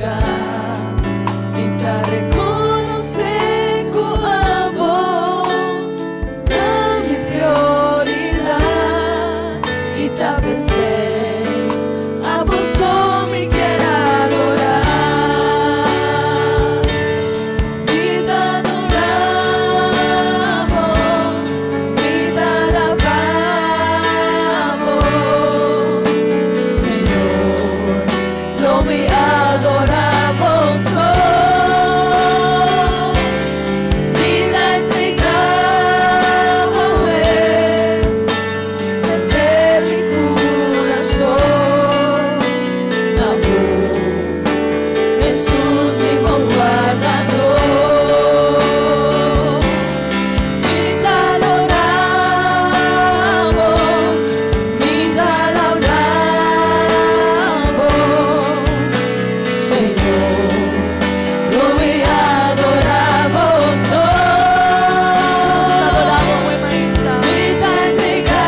lugá. Mi ta rekonosé ku abo ta mi prioridat i ta p'esei abo so mi kier adorá. Mi ta adorá bo, mi ta alabá bo, Señor, lo mi adorá bo so. Mi ta entregá bo henter mi kurason na bo, Hesus, mi bon wardadó. Mi ta adorá bo, mi ta alabá bo, Señor, lo mi adorá bo so. Adorá bo, mainta. Mi ta entregá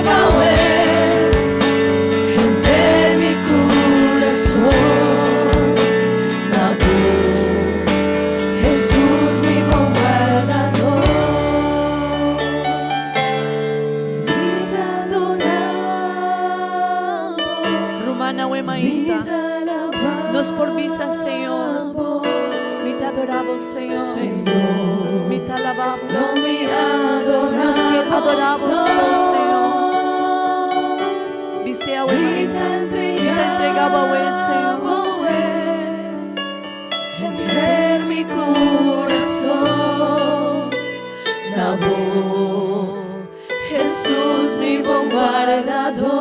bo henter mi kurason na bo, Hesus, mi bon wardadó. Mi ta adorá bo, Ruman, mi mainta. Ta alabá Nos por bisa, Señor. bo, Mi ta adorá bo, Señor. Señor, Mi ta alabá bo. Lo mi adorá Nos ke adorá bo, Señor. Bis'é, Mi mainta. Ta Mi ta entregá bo, Señor. Henter mi kurason na bo, Hesus, mi bon wardadó.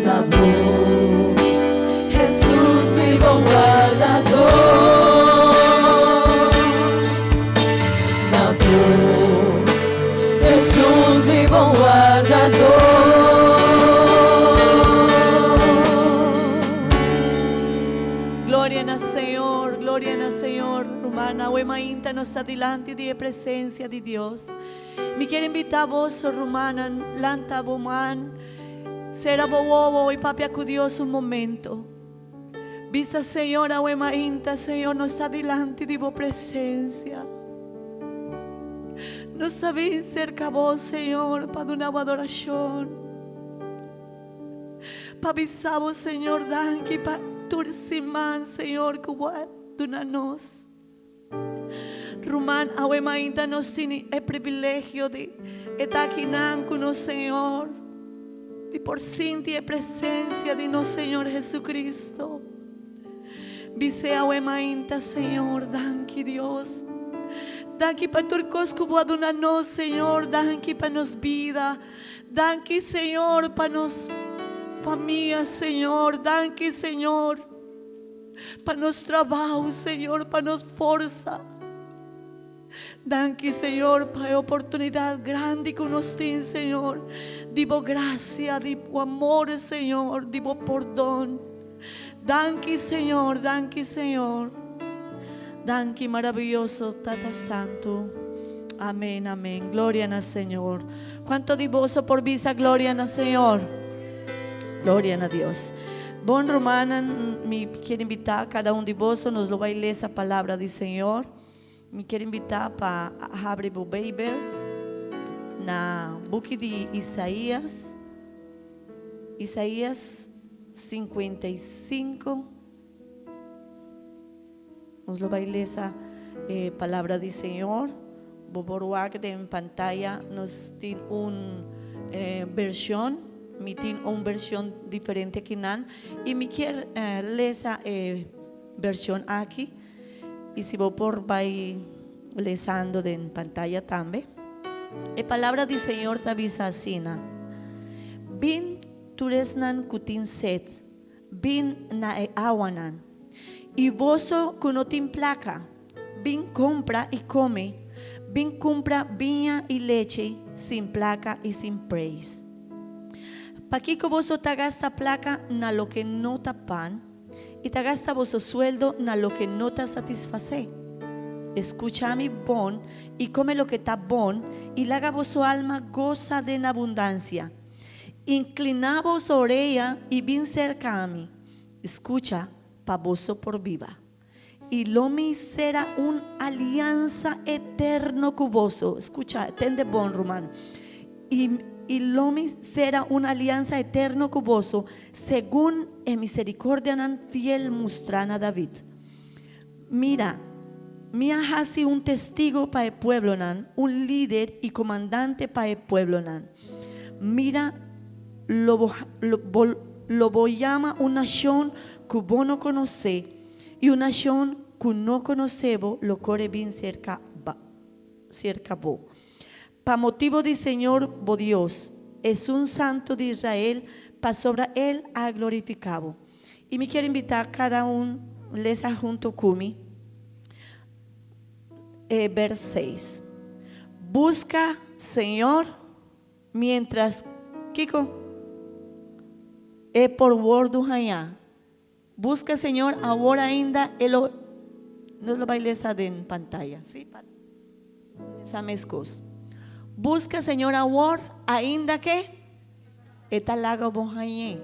Na bo, Hesus, mi bon wardadó. Na bo, Hesus, mi bon wardadó. Gloria na Señor, gloria na Señor. Ruman, awe mainta nos ta dilanti di presensia di Dios. Mi ke invitá bo, ruman, lanta bo man, sera bo wowo i papia ku Dios un momento. Bisa, Señor, awe mainta, Señor, nos ta dilanti di bo presensia. Nos ta bin serka bo, Señor, pa duna adorashon. Pa bisa bo, Señor, danki pa tur siman, Señor, ku bo a duna nos. Ruman, awe mainta nos tin e privilegio di ta akinan ku nos Señor. I por sinti e presensia di nos Señor Jesucristo. Bis'é awe mainta, Señor, danki Dios. Danki pa tur kos ku bo a duna nos, Señor. Danki pa nos bida. Danki, Señor, pa nos famia, Señor. Danki, Señor, pa nos trabou, Señor, pa nos forsa. Danki, Señor, pa e oportunidat grandi ku nos tin, Señor. Di bo grasia, di bo amor, Señor, di bo pordon. Danki, Señor, danki, Señor. Danki, maravioso Tata Santu. Amèn, amèn. Gloria na Señor. Kuantu di boso por bisa gloria na Señor? Gloria na Dios. Bon, ruman, mi ke invitá kada un di boso, nos lo bai lesa e palabra di Señor. Mi ke invitá pa habri e Beibel na buki di Isaías. Isaías 55. Nos lo bai lesa palabra di Señor. Bo por wak den pantaya nos tin un vershon. Mi tin un vershon diferente akinan. I mi ke lesa e vershon aki. I si bo por bai lesando den pantaya tambe. E palabra di Señor ta bisa asina. Bin tur esnan ku tin set, bin na e awanan. I boso ku no tin plaka, bin kumpra i kome, bin kumpra biña i lechi sin plaka i sin preis. Pakiko boso ta gasta plaka na loke no ta pan, i ta gasta boso sueldo na loke no ta satisfasé. Skucha mi bon i kome loke ta bon i laga boso alma gosa den abundansia. Inkliná boso orea i bin serka mi. Skucha pa boso por biba. I lo mi sera un aliansa eterno ku boso. Skucha, tende bon, ruman. I, i lo mi sera un aliansa eterno ku boso, segun e miserikòrdianan fiel mustrá na David. Mira, mi a hasi un testigo pa e pueblonan, un lider i komandante pa e pueblonan. Mira, lo bo, lo bo, lo bo yama un nashon ku bo no konosé, i un nashon ku no konosé bo lo kore bin serka ba, serka bo. Pa motibu di Señor bo Dios, Esun Santu di Israel, pasobra El a glorifiká bo. I mi kier invitá kada un lesa hunto ku mi e bers seis. Buska Señor mientras, kiko? E por wordu hañá. Buska Señor awor ainda e lo, nos lo bai lesa den pantaya, sí? Pa lesa meskos. Buska Señor awor ainda ke e ta laga bo hañ'é.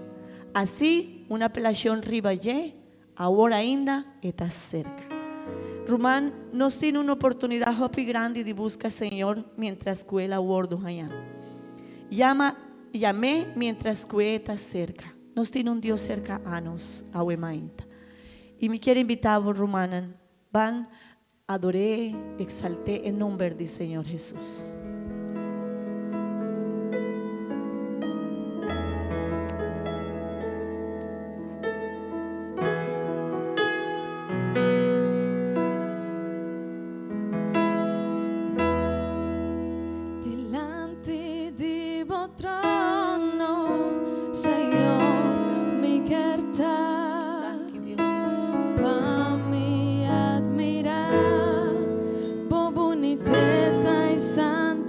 Así un apelashon riba dje, awor ainda e ta serka. Ruman, nos tin un oportunidat hopi grandi di buska Señor mientras ku el a wordu hañá. Yama, yam'é mientras ku e ta serka. Nos tin un Dios serka anos awe mainta. I mi kier invitá bo, rumannan, ban ador'é, exalt'é e nomber di Señor Hesus. Dilanti di bo trono, Señor, mi kier ta. Danki Dios. Pa mi admirá bo bunitesa i santidad.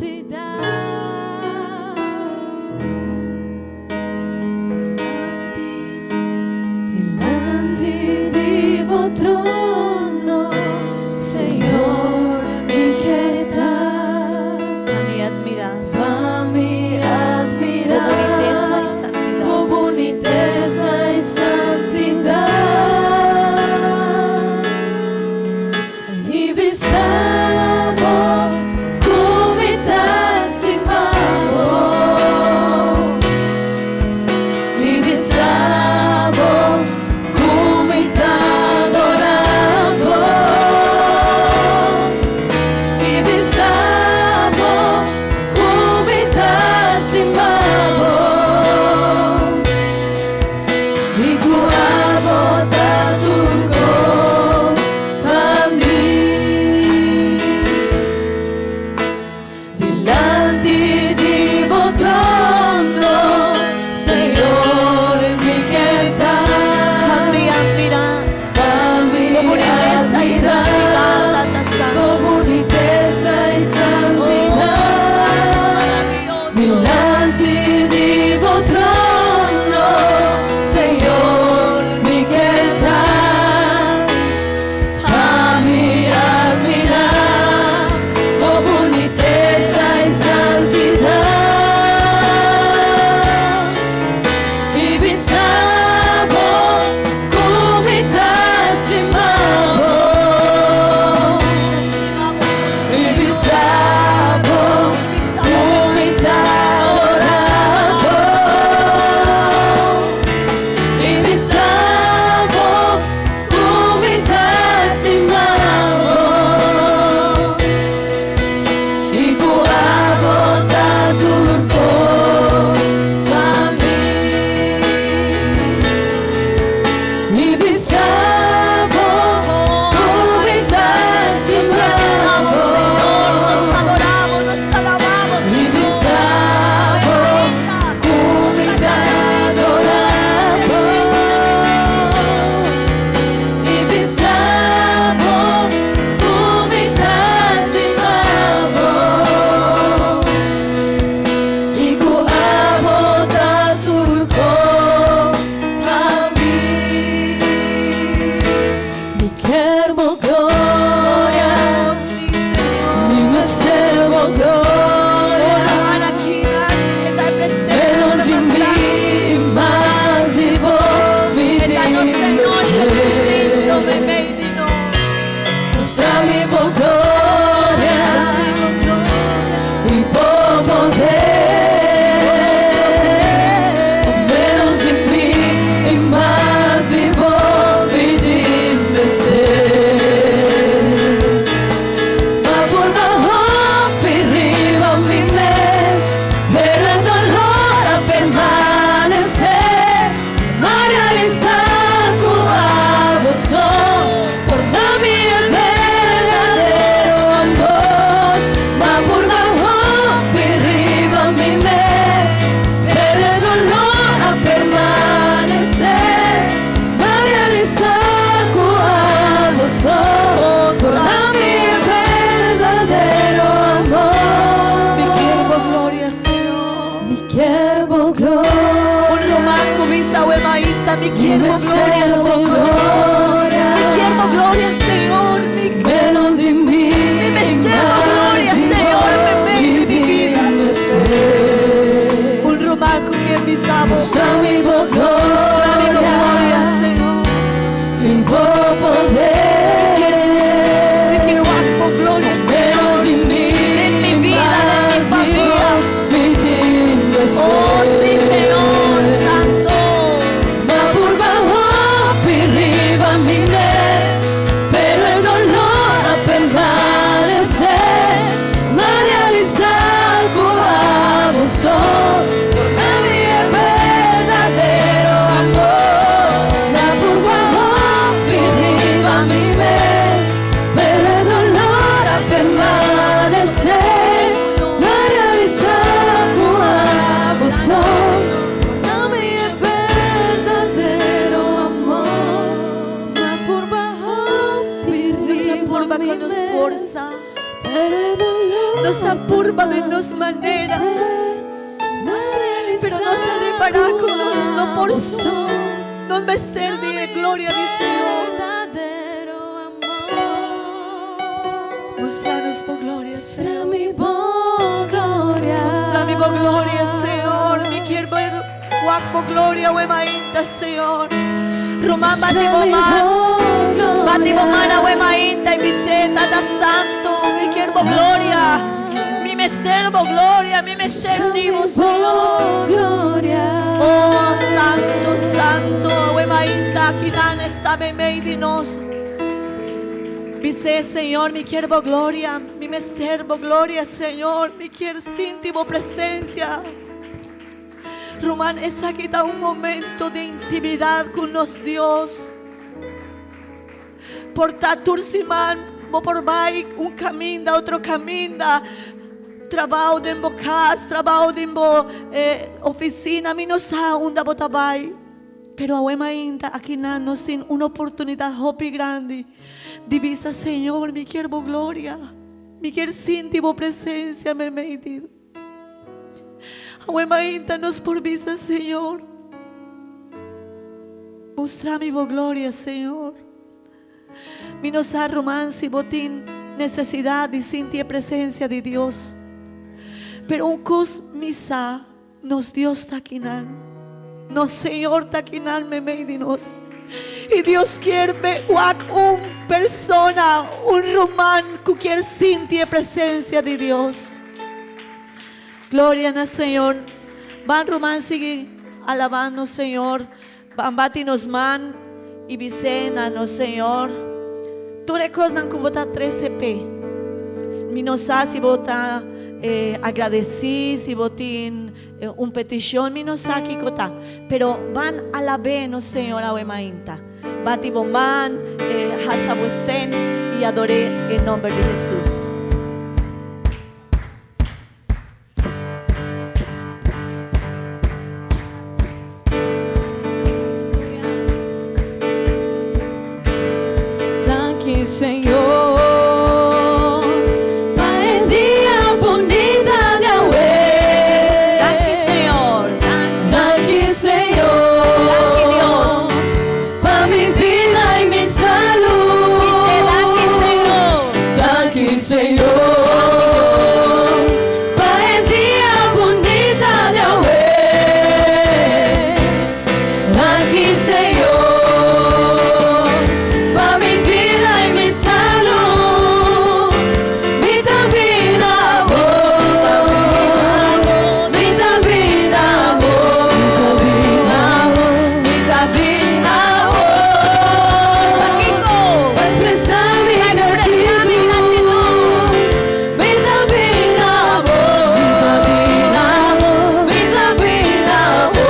Tata, mi kier bo gloria, Señor. Mi kier bo gloria, Señor. Mi, Menos di mi, mi mester bo gloria, Señor. Mi mi bida. Un ruman ku kier bisa bo. Mustra mi bo Mustra mi bo gloria, gloria Señor. i bo poder. Mi kier wak bo gloria, Señor. Menos di mi, Den mi bida, den mi mas di famia. bo, mi tin Oh, sí, Señor, Santo. M'a purba hopi riba mi mes, pero e dolor a permanesé. M'a realisá ku abo so por duna mi e berdadero amor. M'a purba hopi riba mi mes, pero e dolor a permanesé. M'a realisá ku abo so por duna mi e berdadero amor. M'a purba hopi Nos a purba ku nos forsa. pero e dolor Nos a purba di nos manera. Pero nos a ripará ku nos no por so. Nos mester di gloria di Señor. Berdadero amor. Mustra nos bo gloria, Mustra Señor. mi bo gloria. Mustra mi bo gloria, Señor. Mi kier bai wak bo gloria, awe mainta, Señor. Ruman bati Mustra mi bo man. bo gloria. Bati bo man awe mainta i bis'é Tata Santo. Mi kier bo gloria. Mi mester bo gloria. Mi mester Mustra di bo, mi Señor. bo gloria. Oh, Santo, Santo, awe mainta, akinan ta meimei di nos. Bis'é, Señor, mi kier bo gloria, mi mester bo gloria, Señor, mi kier sinti bo presensia. Ruman, esaki ta un momento di intimidat ku nos Dios. Por ta tur siman, bo por bai un kaminda, otro kaminda. Trabou den bo kas, trabou den bo ofisina, mi no sa unda bo ta bai. Pero awe mainta akinan nos tin un oportunidat hopi grandi. Di bisa, Señor, mi kier bo gloria. Mi kier sinti bo presensia, meimei di. Awe mainta nos por bisa, Señor. Mustra mi bo gloria, Señor. Mi no sa ruman si bo tin nesesidat di sinti e presensia di Dios. Pero un kos mi sa, nos Dios ta akinan. Nos Señor ta akinan meimei di nos. I Dios kier wak un persona, un ruman ku kier sinti e presensia di Dios. Gloria na Señor. Ban ruman sigui alabando Señor. Ban bati nos man i bis'é na nos Señor. Tur e kosnan ku bo ta trese p'e. Mi no sa si bo ta agradesí, si bo tin un petishon, mi no sa kiko ta. Pero ban alab'é nos Señor awe mainta. Bati bo man, halsa bo stèm i ador'é den nòmber di Hesus. Danki, Señor, pa e dia bunita di awe. Danki, Señor. Danki, Señor. Danki, Dios. Pa mi bida i mi salú. Danki, Señor. Danki, Señor. Pa e dia bunita di awe. Danki, Señor. Pa mi bida i mi salú. Mi ta bira bon. Mi ta bira bon. Mi ta bira bon. Kiko. Pa ekspresá mi gratitut. Mi ta bira bon. Mi ta bira bon. Mi ta bira bon.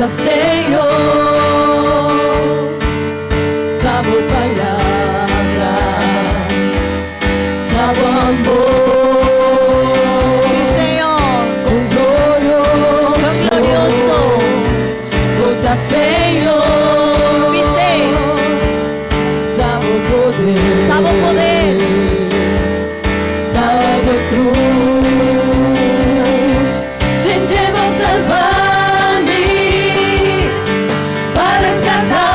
Ta Señor, ta bo palabra, ta bo amor. Sí, Señor. Kon glorioso, Kon glorioso. Bo ta Señor, Bis'é. Ta bo poder, Ta bo poder. Ta di krus, den dje B'a salba mi, b'a reskatá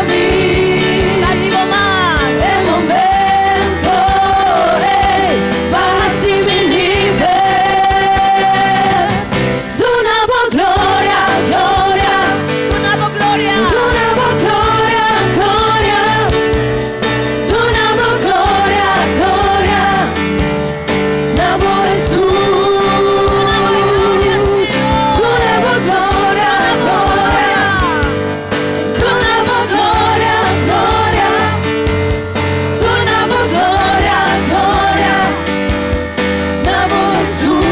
mi. Bati bo man. E momento ei, b'a hasi mi liber. Duna bo gloria, gloria. Duna bo gloria. Duna bo gloria, gloria. Duna bo gloria, gloria. Na bo Hesus. Duna bo gloria, gloria. Duna bo gloria, gloria. Duna bo gloria, gloria. Na bo Hesus.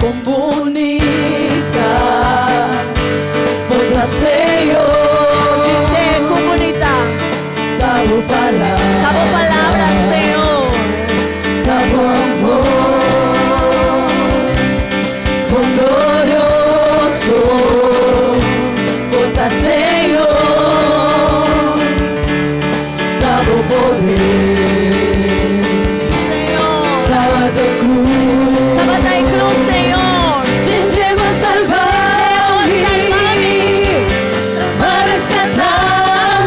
Kon bunita, bo ta Señor. Bis'é, kon bunita. Ta bo palabra, Ta bo palabra, Señor. Ta bo amor, kon glorioso, bo ta Señor, ta bo poder, Señor. Tabata krus, Tabata e krus, Señor. Den dje B'a salba mi, b'a reskatá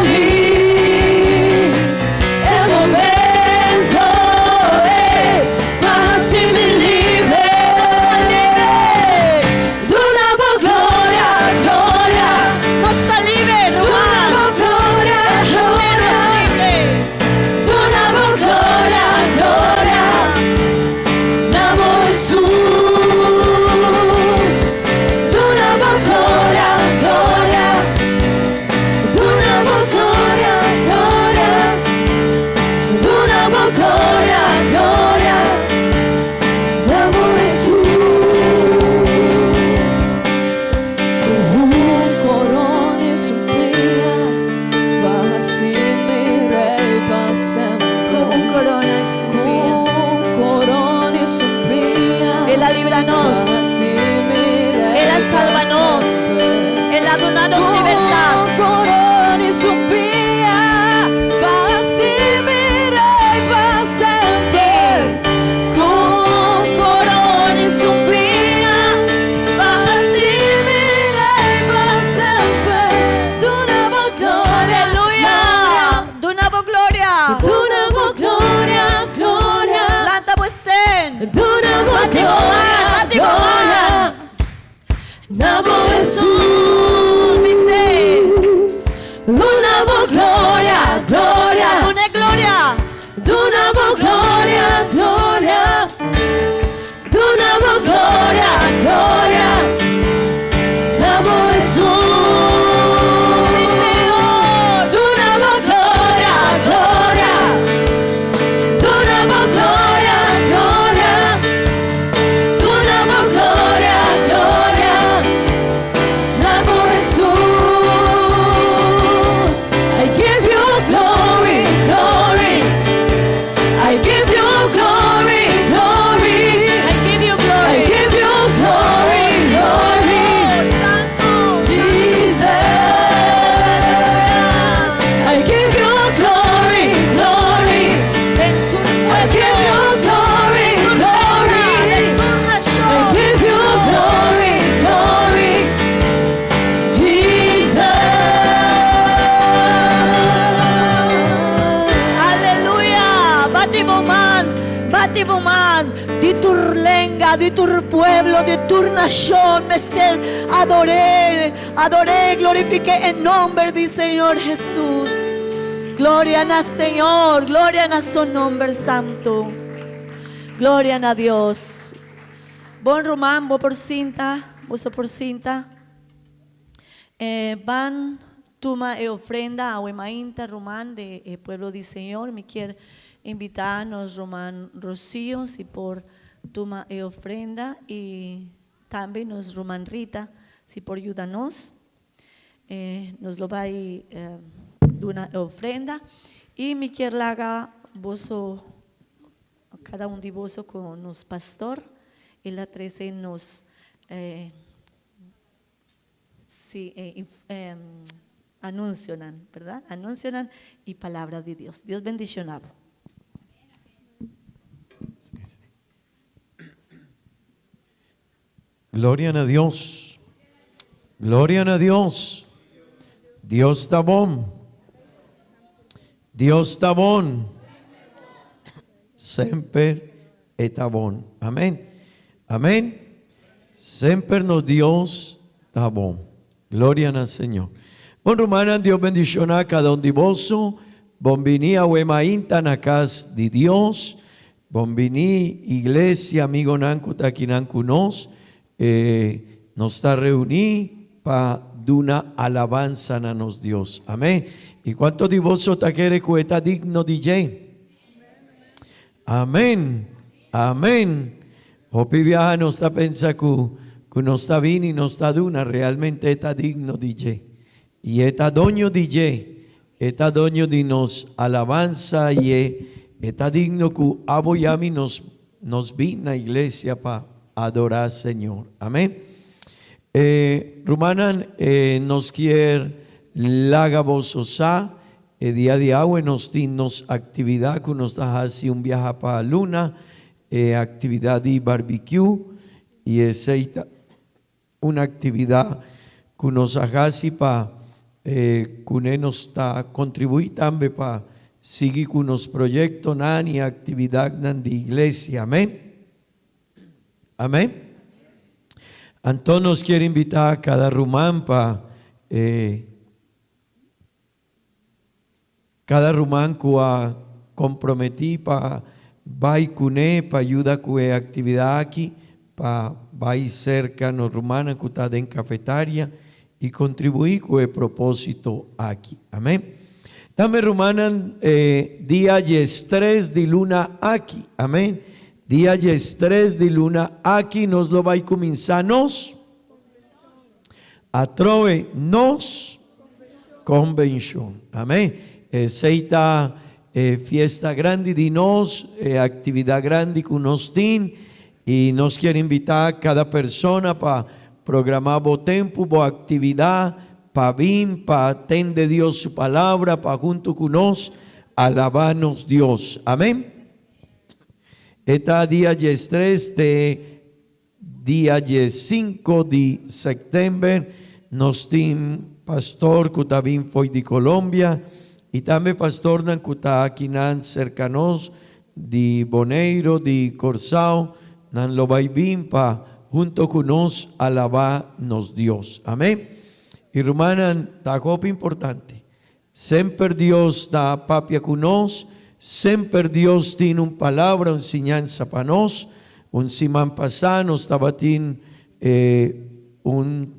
mi. E momento ei, b'a hasi mi liber. Duna bo gloria, gloria. Nos ta liber, Duna ruman. bo gloria, gloria. Liber. Duna bo gloria, gloria. Na bo Hesus. Duna bo gloria, gloria. Duna bo gloria, gloria. Duna bo gloria, gloria. Na bo Hesus. Ku un korona i sumpiña, b'a hasi mi rei pa semper. Ku un korona i sumpiña. Ku un korona i sumpiña, El a libra nos. b'a hasi mi rei El a salba pa nos. semper. El a duna nos libertat. Ku un korona i sumpiña, b'a hasi mi rei pa semper. Ku un korona i sumpiña, b'a hasi mi rei pa semper. Duna bo gloria, Aleluya. Duna bo gloria. Duna bo gloria, gloria. Lanta bo stem. Duna bo Bati bo man, gloria, bati bo gloria. man. Na bo Hesus. Bis'é. Duna bo gloria, gloria. Dun'é gloria. Duna bo gloria, gloria. Duna bo gloria, gloria. Na bo Hesus. Sí, Señor. Duna bo gloria, gloria. Duna bo gloria, gloria. Duna bo gloria, gloria. Na bo Hesus. I give you glory, glory. I give you glory, glory. I give you I glory. give you glory, glory. Santo. Jesus. I give you glory, glory. En tu I give you glory, glory. I give you glory, glory. Jesus. Aleluya. Bati bo man. Bati bo man. Di tur lenga, di tur pueblo, di tur nashon. Mester ador'é, ador'é, glorifik'é e nòmber di Señor Hesus. Gloria na Señor, gloria na su nòmber santu. Gloria na Dios. Bon ruman, bo por sinta, bo por sinta. Ban tuma e ofrenda awe mainta ruman di pueblo di Señor. Mi ke invitá nos ruman Rocío si por tuma e ofrenda i Tambe nos ruman Rita si por yuda nos. Nos lo bai duna e ofrenda y mi kier laga boso cada un di boso cu nos pastor el a trece nos si anuncionan verdad anuncionan y palabra di Dios. Dios bendiciona bo. Gloria na Dios. Gloria na Dios. Dios ta bon. Dios ta bon. Semper e ta bon. Amen. Amen. Semper nos Dios ta bon. Gloria na Señor. Bon rumannan, Dios bendiciona cada un di boso. Bon bini awe mainta na cas di Dios. Bon bini iglesia, amigonan cu ta akinan cu nos. E nos ta reuni pa duna alabansa na nos Dios. Amen. Y cuanto di boso ta kere cu e ta digno di dje? Amen! Amen! Hopi biaha nos ta pensa ku ku nos ta bini, nos ta duna, realmente e ta digno di dje. I e ta doño di dje. E ta doño di nos alabansa i e e ta digno ku abo i ami nos nos bin na iglesia pa adorá Señor. Amen! E rumannan, e nos kier laga boso sa E dia di awe nos tin nos actividad cu nos ta haci un biaha pa luna, e actividad di barbecue, y esey ta un actividad cu nos a haci pa cune nos ta contribui tambe pa sigui cu nos proyectonan y actividadnan di iglesia. Amen. Amen. Anto nos kier invita cada ruman pa e. Kada ruman ku a komprometí pa bai kuné pa yuda ku e aktividat aki, pa bai serka nos rumannan ku ta den kafetaria i kontribuí ku e propósito aki. Amèn. Tambe rumannan, e dia diestres di luna aki, amèn, dia diestres di luna aki nos lo bai kuminsá nos. Atrobe nos convencion. Amen. Esey ta e fiesta grandi di nos, e actividad grandi cu nos tin y nos kier invita cada persona pa programa bo tempo, bo actividad pa bin pa tende Dios su palabra, pa hunto cu nos alaba nos Dios. Amen. E ta dia diestres te Dia diesinco di september nos tin pastor cu ta bin fo'i di Colombia y tambe pastornan cu ta akinan cerca nos di Boneiro, di Corsao, nan lo bay bin pa hunto cu nos alaba nos Dios. Amen. Y rumannan, ta hopi importante. Semper Dios ta papia ku nos, semper Dios tin un palabra, un siñansa pa nos. Un siman pasá nos tabatin e un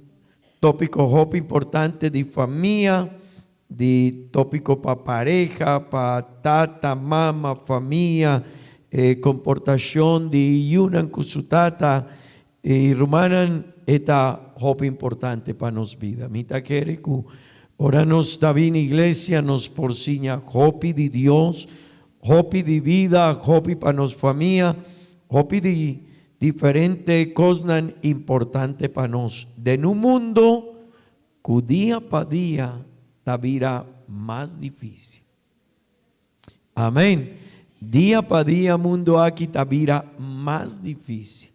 tópiko hopi importante di famia, di tópiko pa pareha, pa tata, mama, famia, e komportashon di yunan ku su tata. E rumannan, e ta hopi importante pa nos bida. Mi ta kere ku ora nos ta bini iglesia nos por siña hopi di Dios, hopi di bida, hopi pa nos famia, hopi di diferente kosnan importante pa nos den un mundo ku dia pa dia ta bira mas difisil. Amen. Dia pa dia mundo aki ta bira mas dificil.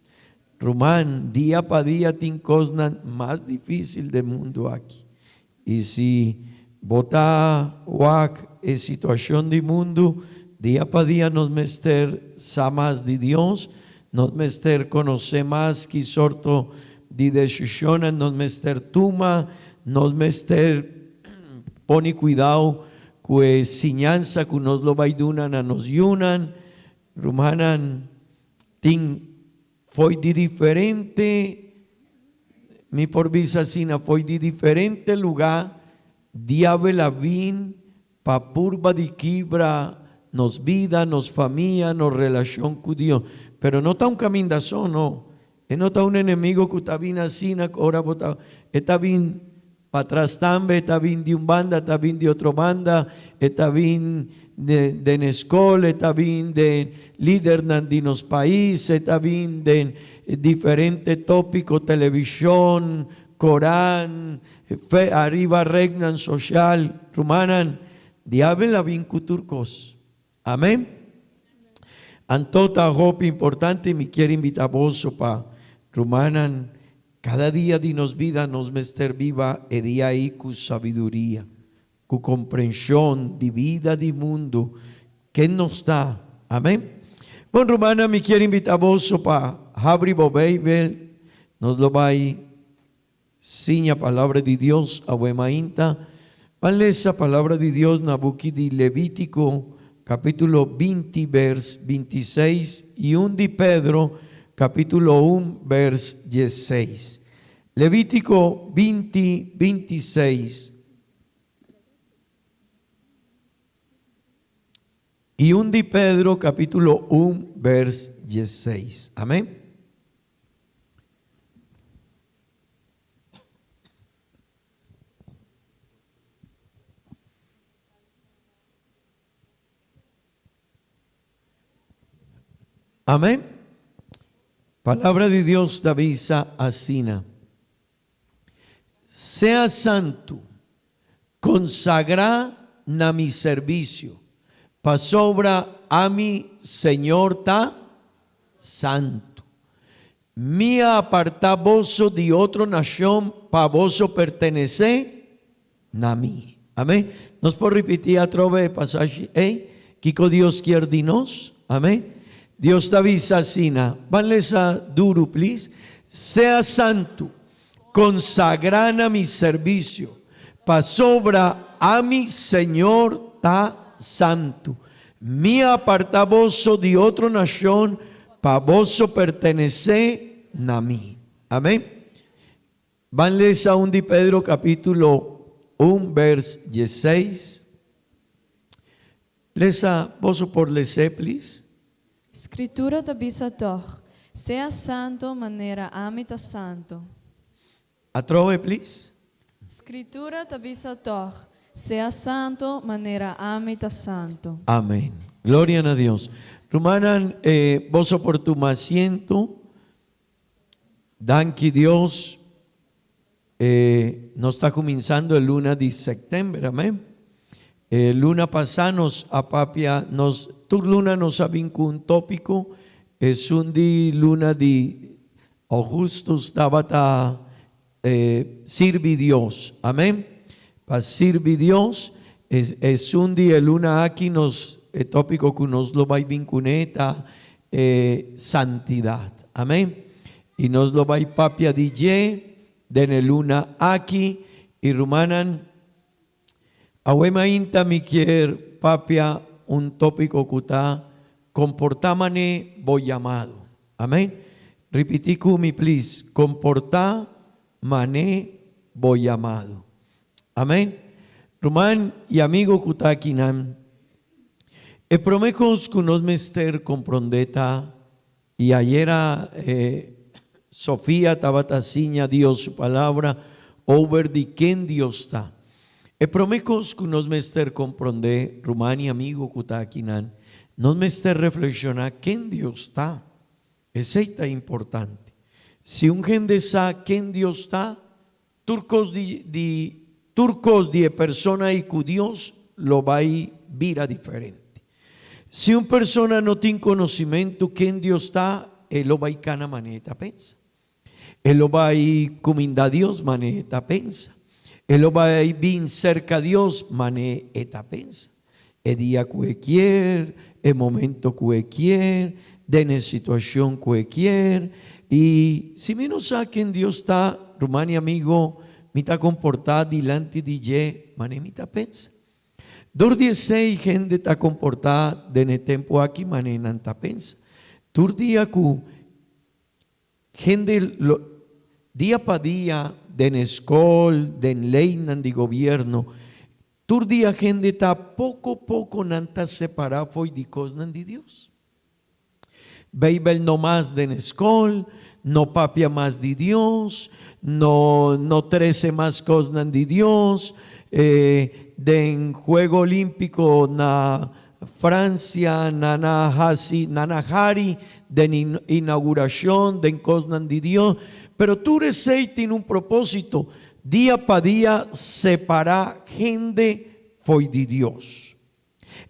Ruman, dia pa dia tin cosnan mas dificil den mundo aki. Y si bo ta wak e situacion di mundo, dia pa dia nos mester sa mas di Dios, nos mester conoce mas ki sorto di decisionnan nos mester tuma, nos mester pone cuidao Ku e siñansa ku nos lo bai duna na nos yunan, rumannan, tin fo'i di diferente, mi por bisa asina, fo'i di diferente lugá, diabel a bin pa purba di kibra nos bida, nos famia, nos relashon ku Dios. Pero no ta un kaminda so, no. E no ta un enemigo ku ta bin asina ora bo ta, e ta bin patras tambe, e ta bin di un banda, e ta bin di otro banda, e ta bin den e skol, e ta bin den lidernan di nos pais, e ta bin den diferente tópiko, televishon, koran, fe, ariba rednan sosial. Rumannan, diabel a bin ku tur kos. Amen. Anto ta hopi importante mi kier invita boso pa rumannan cada dia di nos bida nos mester biba e dia ei cu sabiduria, cu comprension di bida di mundo ken nos ta. Amen. Bon rumannan mi kier invita boso pa habri bo Bijbel nos lo bay Siña Palabra di Dios awe mainta. Ban lesa Palabra di Dios na buki di Levítiko, kapítulo 20, bèrs 26, i un di Pedro, kapítulo un, bèrs 16. Levítiko 20, 26. I un di Pedro, kapítulo un, bèrs 16. Amèn. Amén. Palabra di Dios ta bisa asina, Sea santu, konsagrá na mi servisio, pasobra ami, Señor, ta santu. Mi a apartá boso di otro nashon pa boso pertenesé na mi. Amén. Nos por ripití atrobe e pasashi ei? Kiko Dios kier di nos? Amén. Dios ta bisa asina, ban lesa duru please, Sea santu, konsagrá na mi servisio, pasobra ami, Señor, ta santu. Mi a apartá boso di otro nashon pa boso pertenesé na mi. Amén. Ban lesa un di Pedro capítulo un vers 16. Lesa, boso por les'é, please? Scritura ta bisa tog, Sea santo manera ami ta santo. Atrobe, please? Scritura ta bisa tog, Sea santo manera ami ta santo. Amen. Gloria na Dios. Rumannan, boso por tuma asiento. Danki Dios. Nos ta cuminsando e luna di september, amen. E luna pasa nos a papia, nos tur luna nos a bin cu un topico. Esun di luna di augustus tabata sirbi Dios, amen. Pa sirbi Dios, esun di e luna aki nos e topico cu nos lo bay bin cune ta e santidad, amen. I nos lo bai papia di dje den e luna aki. I rumannan, awe mainta mi kier papia un tópiko ku ta Komportá man'é bo yamado. Amèn. Ripití ku mi plis, Komportá man'é bo yamado. Amèn. Ruman i amigo ku ta akinan, e promé kos ku nos mester komprondé ta I ayera Sofia tabata siña Dios su palabra over di ken Dios ta. E prome kos ku nos mester komprondé, ruman i amigo ku ta akinan, nos mester reflekshoná ken Dios ta. Esei ta importante. Si un hende sa ken Dios ta, tur kos di di tur kos di e persona ei ku Dios lo bai bira diferente. Si un persona no tin konosimentu ken Dios ta, e lo bai kana manera e ta pensa. E lo bai kuminda Dios manera e ta pensa. E lo bai bin serka Dios manera e ta pensa. E dia ku e kier, e momento ku e kier, den e situashon ku e kier. I si mi no sa ken Dios ta, ruman i amigo, mi ta komportá dilanti di dje manera mi ta pensa. Dor di esei hende ta komportá den e tempu aki manera nan ta pensa. Tur dia ku Hende lo, dia pa dia, den e skol, den leinan di gobierno, tur dia hende ta poko poko nan ta separá fo'i di kosnan di Dios. Beibel no mas den skol, no papia mas di Dios, no no trese mas kosnan di Dios, den Juego Olímpico na Francia nan a hasi, nan a hari den inauguracion den kosnan di Dios, pero tur esei tin un propósito, dia pa dia separá hende fo'i di Dios.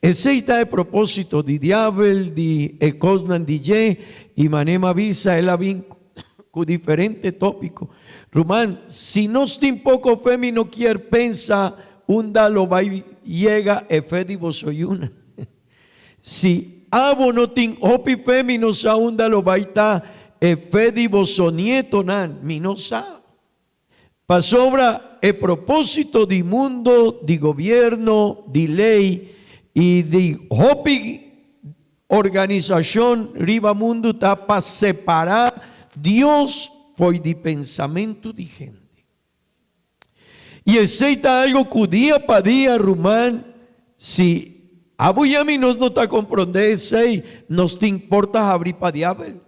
Esei ta e propósito di diabel di e kosnan di dje i manera mi a bisa el a bin ku diferente tópiko. Ruman, si nos tin poko fe mi no kier pensa unda lo bai yega e fe di boso yuna. Si abo no tin hopi fe mi no sa unda lo bai ta e fe di boso nietonan, mi no sa. Pasobra e propósito di mundo, di gobierno, di ley y di hopi organisacion riba mundo ta pa separa Dios fo'i di pensamento di hende. Y esey ta algo cu dia pa dia, ruman, si abo y ami nos no ta comprende esey, nos tin porta habri pa diabel.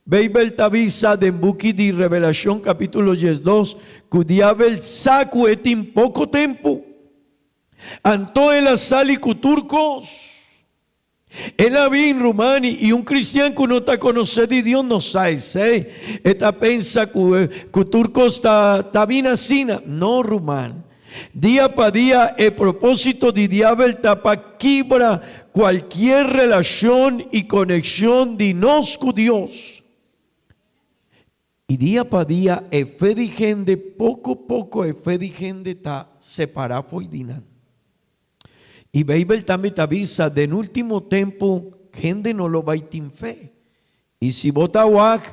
Beibel ta bisa den buki di Revelashon kapítulo diesdos ku Diabel sa ku e tin poko tempu. Anto el a sali ku tur kos. El a bin, ruman, i un kristian ku no ta konosé di Dios no sa esei. E ta pensa ku ku tur kos ta ta bin asina. No, ruman. Dia pa dia e propósito di Diabel ta pa kibra kualkier relashon i konekshon di nos ku Dios. I dia pa dia e fe di hende poko poko e fe di hende ta separá fo'i di nan. I Beibel tambe ta bisa den último tempu hende no lo bai tin fe. I si bo ta wak,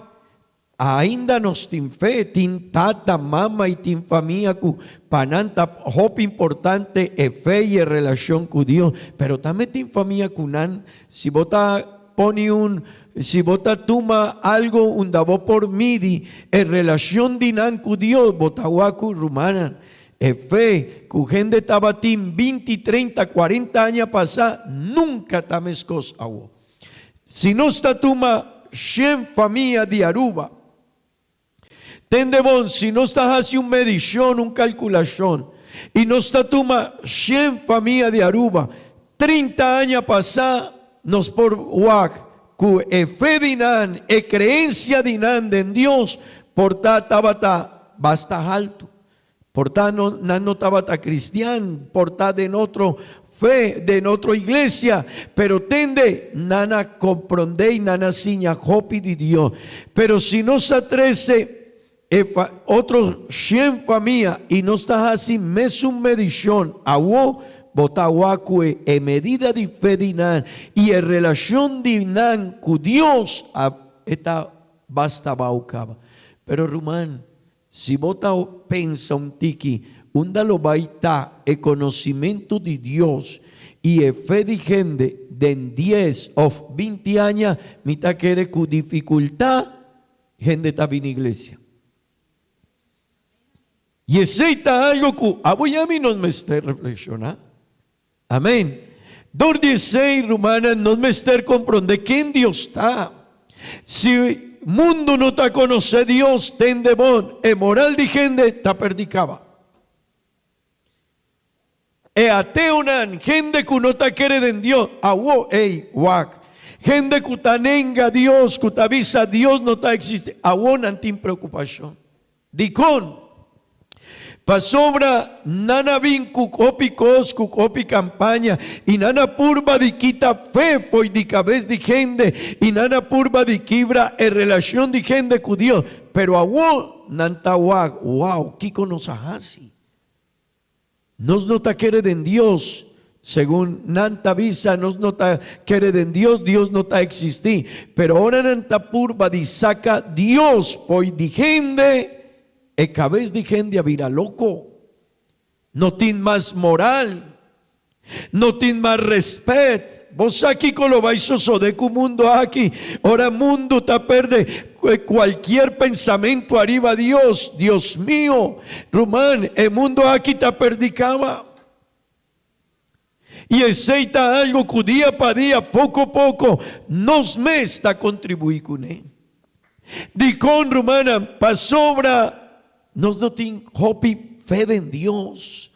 ainda nos tin fe, tin tata, mama i tin famia ku pa nan ta hopi importante e fe i e relashon ku Dios. Pero tambe tin famia ku nan, si bo ta pone un, si bo ta tuma algo unda bo por midi e relashon di nan ku Dios, bo ta wak ku rumannan. E fe ku hende tabatin binti, treinta, kuarenta aña pasá nunka ta meskos awo. Si nos ta tuma shen famia di Aruba, tende bon, si nos ta hasi un medishon, un kalkulashon, i nos ta tuma shen famia di Aruba, trinta aña pasá nos por wak ku e fe di nan, e kreensia di nan den Dios por ta tabata basta haltu. Por ta nan no tabata cristian, por ta den otro fe, den otro iglesia, pero tende, nan a comprende y nan a siña hopi di Dios. Pero si nos a trece e otro shen famia y nos ta haci mesun medicion awo, bo ta wak cu e medida di fe di nan y e relacion di nan cu Dios a e ta basta bao caba. Pero ruman, Si bo ta pensa un tiki, unda lo bai ta e conocimentu di Dios y e fe di hende den dies of binti aña, mi ta kere cu dificultad hende ta bini iglesia. Y esey ta algo cu abo y ami nos mester reflexiona. Amen. Dor di esey, rumannan, nos mester comprende ken Dios ta. Si mundo no ta conoce Dios, tende bon, e moral di hende ta perdi caba. E ateonan, hende cu no ta kere den Dios, awo, ey, wak. Hende cu ta nenga Dios, cu ta bisa Dios no ta existi, awo nan tin preocupacion. Dikon? Pasobra nan a bin ku hopi kos, ku hopi kampaña, i nan a purba di kita fe fo'i di kabes di hende, i nan a purba di kibra e relashon di hende ku Dios. Pero awor nan ta wak, Wow, kiko nos a hasi? Nos no ta kere den Dios. Segun nan ta bisa, nos no ta kere den Dios, Dios no ta eksistí. Pero ora nan ta purba di saka Dios fo'i di hende, e kabes di hende a bira loko. No tin mas moral. No tin mas respet. Bo sa kiko lo bai sosode ku mundu aki ora mundu ta perde kualkier pensamentu ariba Dios? Dios mio, ruman, e mundu aki ta perdi kaba. I esei ta algo ku dia pa dia, poko poko, nos mes ta kontribuí kuné. Dikon, rumannan? Pasobra nos no tin hopi fe den Dios.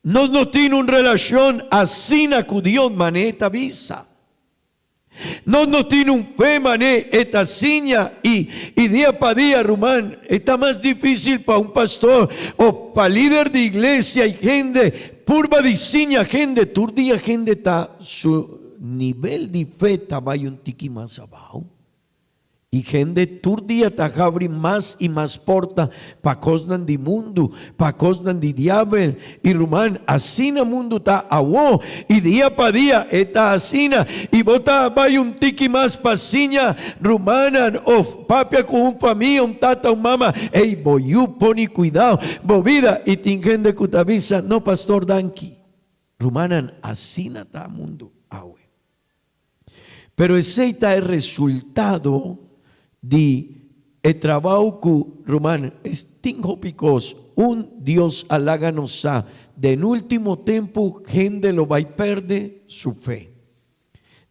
Nos no tin un relashon asina ku Dios manera e ta bisa. Nos no tin un fe manera e ta siña i i dia pa dia, ruman, e ta mas difísil pa un pastor o pa lider di iglesia i hende purba di siña hende. Tur dia hende ta su nivel di fe ta bai un tiki mas abou. I hende tur dia ta habri mas i mas porta pa kosnan di mundu, pa kosnan di diabel. I ruman, asina mundu ta awo, i dia pa dia e ta asina. I bo ta bai un tiki mas pa siña rumannan of papia ku un famia, un tata, un mama, ey, bo yu poni kuidao bo bida. I tin hende ku ta bisa, No, pastor, danki. Rumannan, asina ta mundu awe. Pero esei ta e resultado di e trabou ku, ruman, es tin hopi kos. Un, Dios a laga nos sa, den último tempu hende lo bai pèrdè su fe.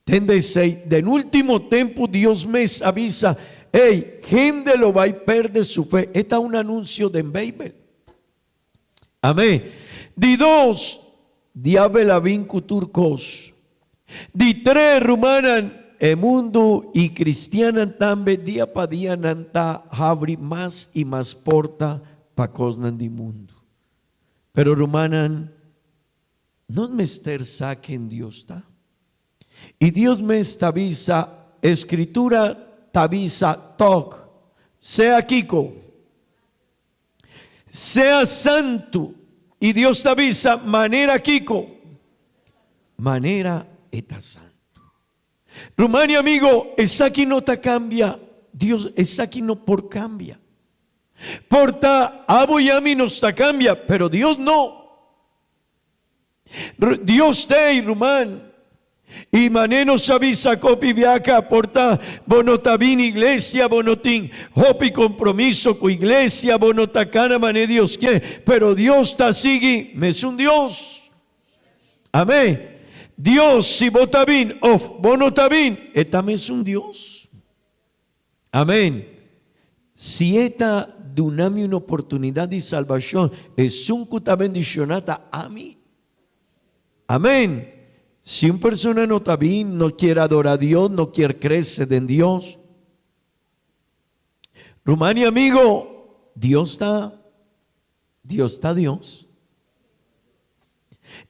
Tende esei, den último tempu Dios mes a bisa, Ey, hende lo bai pèrdè su fe. E ta un anunsio den Beibel. Amén. Di dos, diabel a bin ku tur kos. Di tres, rumannan, e mundu i kristiannan tambe dia pa dia nan ta habri mas i mas porta pa kosnan di mundu. Pero rumannan, nos mester sa ken Dios ta. I Dios mes ta bisa, Escritura ta bisa tòg, sea kiko? Sea santu. I Dios ta bisa, Manera kiko? Manera e ta santu. Ruman i amigo, esaki no ta kambia. Dios, esaki no por kambia. Por ta abo i ami nos ta kambia, pero Dios no. Dios t'ei, ruman. I manera nos a bisa kopi biaha, por ta bo no ta bini iglesia, bo no tin hopi kompromiso ku iglesia, bo no ta kana manera Dios ke, pero Dios ta sigui mesun Dios. Amén. Dios, si bo ta bin of bo no ta bin, e ta mesun Dios. Amén. Si e ta duna mi un oportunidad di salbacion, esun cu ta bendiciona ta ami. Amén. Si un persona no ta bin, no kier adora Dios, no kier crece den Dios. Ruman y amigo, Dios ta, Dios ta Dios.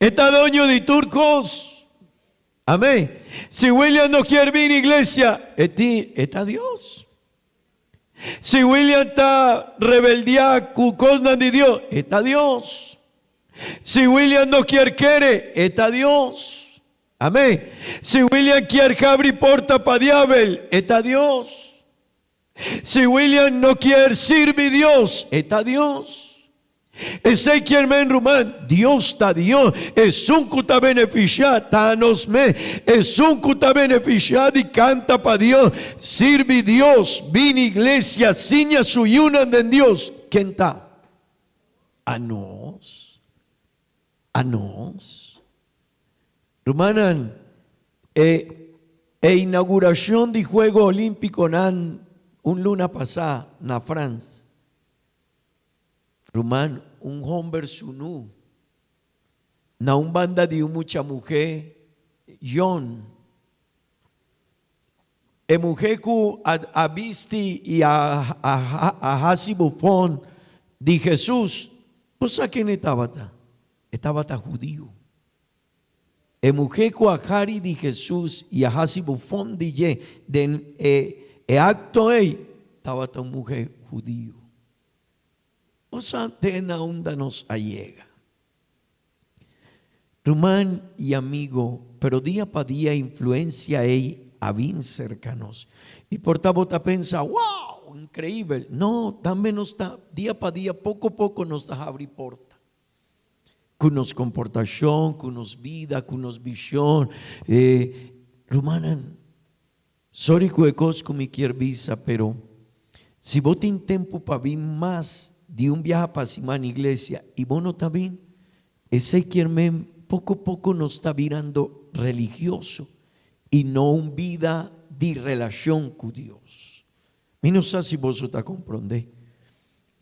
E ta doño di tur cos. Amén. Si William no kier bini iglesia, e tin, e ta Dios. Si William ta rebeldiá ku kosnan di Dios, e ta Dios. Si William no kier kere, e ta Dios. Amén. Si William kier habri porta pa diabel, e ta Dios. Si William no kier sirbi Dios, e ta Dios. Esei kier men ruman, Dios ta Dios. Esun ku ta benefisiá ta nos mes. Esun ku ta benefisiá di kanta pa Dios, sirbi Dios, bini iglesia, siña su yunan den Dios, ken ta? Anos. Anos. Rumannan, e e inauguracion di Juego Olimpiconan un luna pasá na Frans. Ruman, un homber sunú na un banda di un mucha muhé yon. E muhé ku a a bisti i a a a hasi bufon di Jesus, bo sa ken e tabata? E tabata hudiu. E muhé ku a hari di Hesus i a hasi bufon di dje den e e akto ei tabata un muhé hudiu. Bo sa te na unda nos a yega. Ruman i amigo, pero dia pa dia influensia ei a bin serka nos. I por ta bo ta pensa, Wow! Inkreibel! No, tambe nos ta dia pa dia poko poko nos ta habri porta. Ku nos komportashon, ku nos bida, ku nos vishon. E rumannan, sorry ku e kos ku mi kier bisa, pero si bo tin tempu pa bin mas di un biaha pa siman iglesia i bo no ta bin, esei kier men. Poko poko nos ta birando religioso i no un bida di relashon ku Dios. Mi no sa si boso ta komprondé.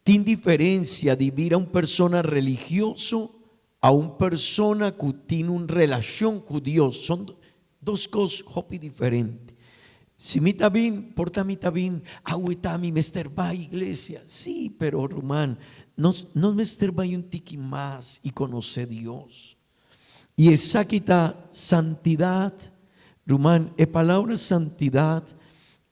Tin diferensia di bira un persona religioso a un persona ku tin un relashon ku Dios. Son dos kos hopi diferente. Si mi ta bin, por ta mi ta bin, awe ta mi mester bai iglesia. Sí, pero ruman, nos nos mester bai un tiki mas i konosé Dios. I esaki ta santidat. Ruman, e palabra santidat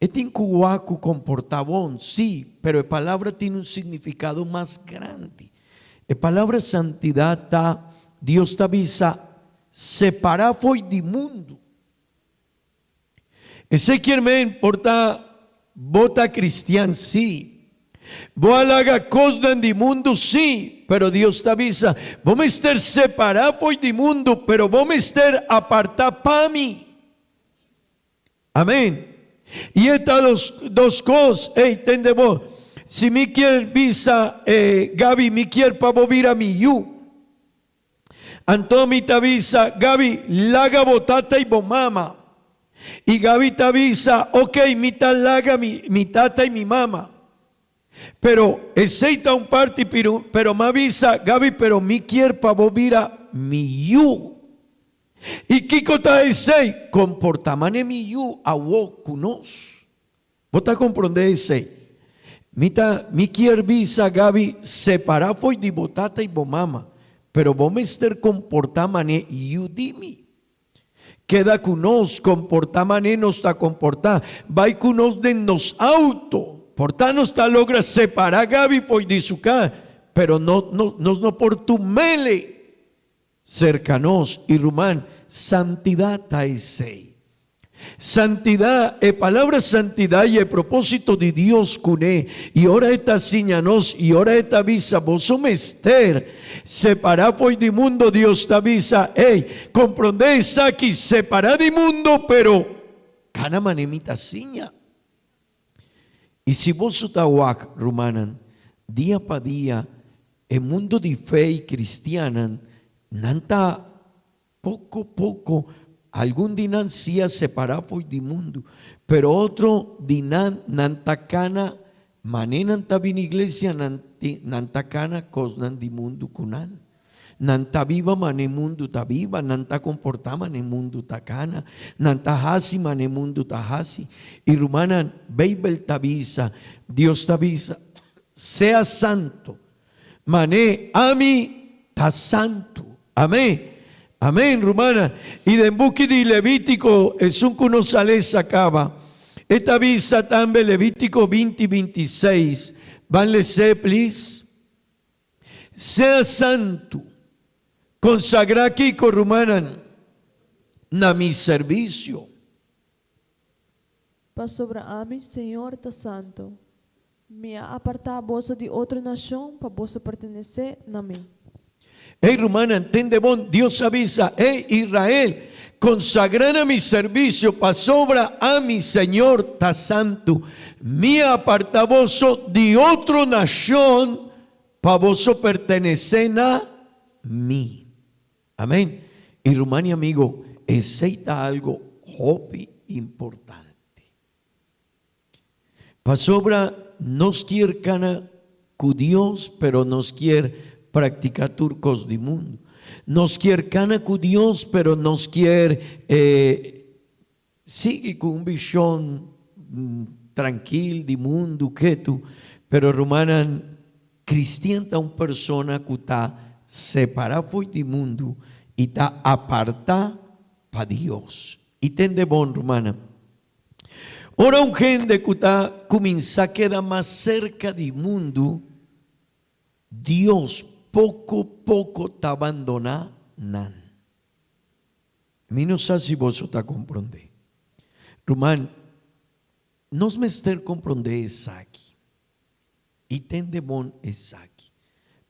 e tin ku wak ku komportá bon, sí, pero e palabra tin un signifikado mas grandi. E palabra santidat ta, Dios ta bisa, separá fo'i di mundu. Esei kier men por ta bo ta cristian sí. Bo a laga cosnan di mundu sí, pero Dios ta bisa, bo mester separa fo'i di mundu, pero bo mester aparta pa mi. Amen. I e ta dos dos cos, ey, tende bo, si mi kier bisa, eh, Gaby, mi kier pa bo bira mi yu. Anto mi ta bisa, Gaby, laga bo tata i bo mama. I Gaby ta bisa, Ok, mi ta laga mi, mi tata i mi mama. Pero esei ta un parti, pero, pero m'a bisa, Gaby, pero mi kier pa bo bira mi yu. I kiko ta esei? Komportá manera mi yu awo ku nos. Bo ta komprondé esei? Mi ta, mi kier bisa Gaby, separá fo'i di bo tata i bo mama, pero bo mester komportá man'é yu di mi. Keda ku nos, komportá man'é nos ta komportá, bai ku nos den nos auto. Por ta nos ta logra separá Gaby fo'i di su kas, pero no, no, nos no por tum'é Serka nos, i ruman, santidat ta esei. Santidat, e palabra santidat i e propósito di Dios kuné, i ora e ta siña nos i ora e ta bisa boso mester separá fo'i di mundo, Dios ta bisa, Ey, komprondé esaki, separá di mundo, pero kana manera mi ta siña? I si boso ta wak, rumannan, dia pa dia e mundo di fe i kristiannan, nan ta poko poko, algun di nan si a separá fo'i di mundu, pero otro di nan, nan ta kana manera nan ta bini iglesia, nan nan ta kana kosnan di mundu ku nan. Nan ta biba mane mundu ta biba, nan ta komportá mane mundu ta kana, nan ta hasi mane mundu ta hasi. I rumannan, Beibel ta bisa, Dios ta bisa, Sea santu, mane ami ta santu. Amén. Amén, rumannan. I den buki di Levítiko, esun ku nos a lesa kaba, e ta bisa tambe, Levítiko 20, 26. Ban les'é, please. Sea santu. Konsagrá kiko, rumannan, na mi servisio. Pasobra ami, Señor, ta santu. Mi a apartá boso di otro nashon pa boso pertenesé na mi. Ey, rumannan, tende bon, Dios a bisa, Ey, Israel, konsagrá na mi servisio, pasobra ami, Señor, ta santu. Mi a apartá boso di otro nashon pa boso pertenesé na mi. Amén. I ruman i amigo, esei ta algo hopi importante. Pasobra nos kier kana ku Dios, pero nos kier praktiká tur kos di mundu. Nos kier kana ku Dios, pero nos kier sigui ku un vishon trankil di mundu ketu. Pero rumannan, kristian ta un persona ku ta separá fo'i di mundu i ta apartá pa Dios. I tende bon, rumannan. Ora un hende ku ta kuminsá keda mas serka di mundu, Dios poko poko ta bandoná nan. Mi no sa si boso ta komprondé. Ruman, nos mester komprondé esaki i tende bon esaki.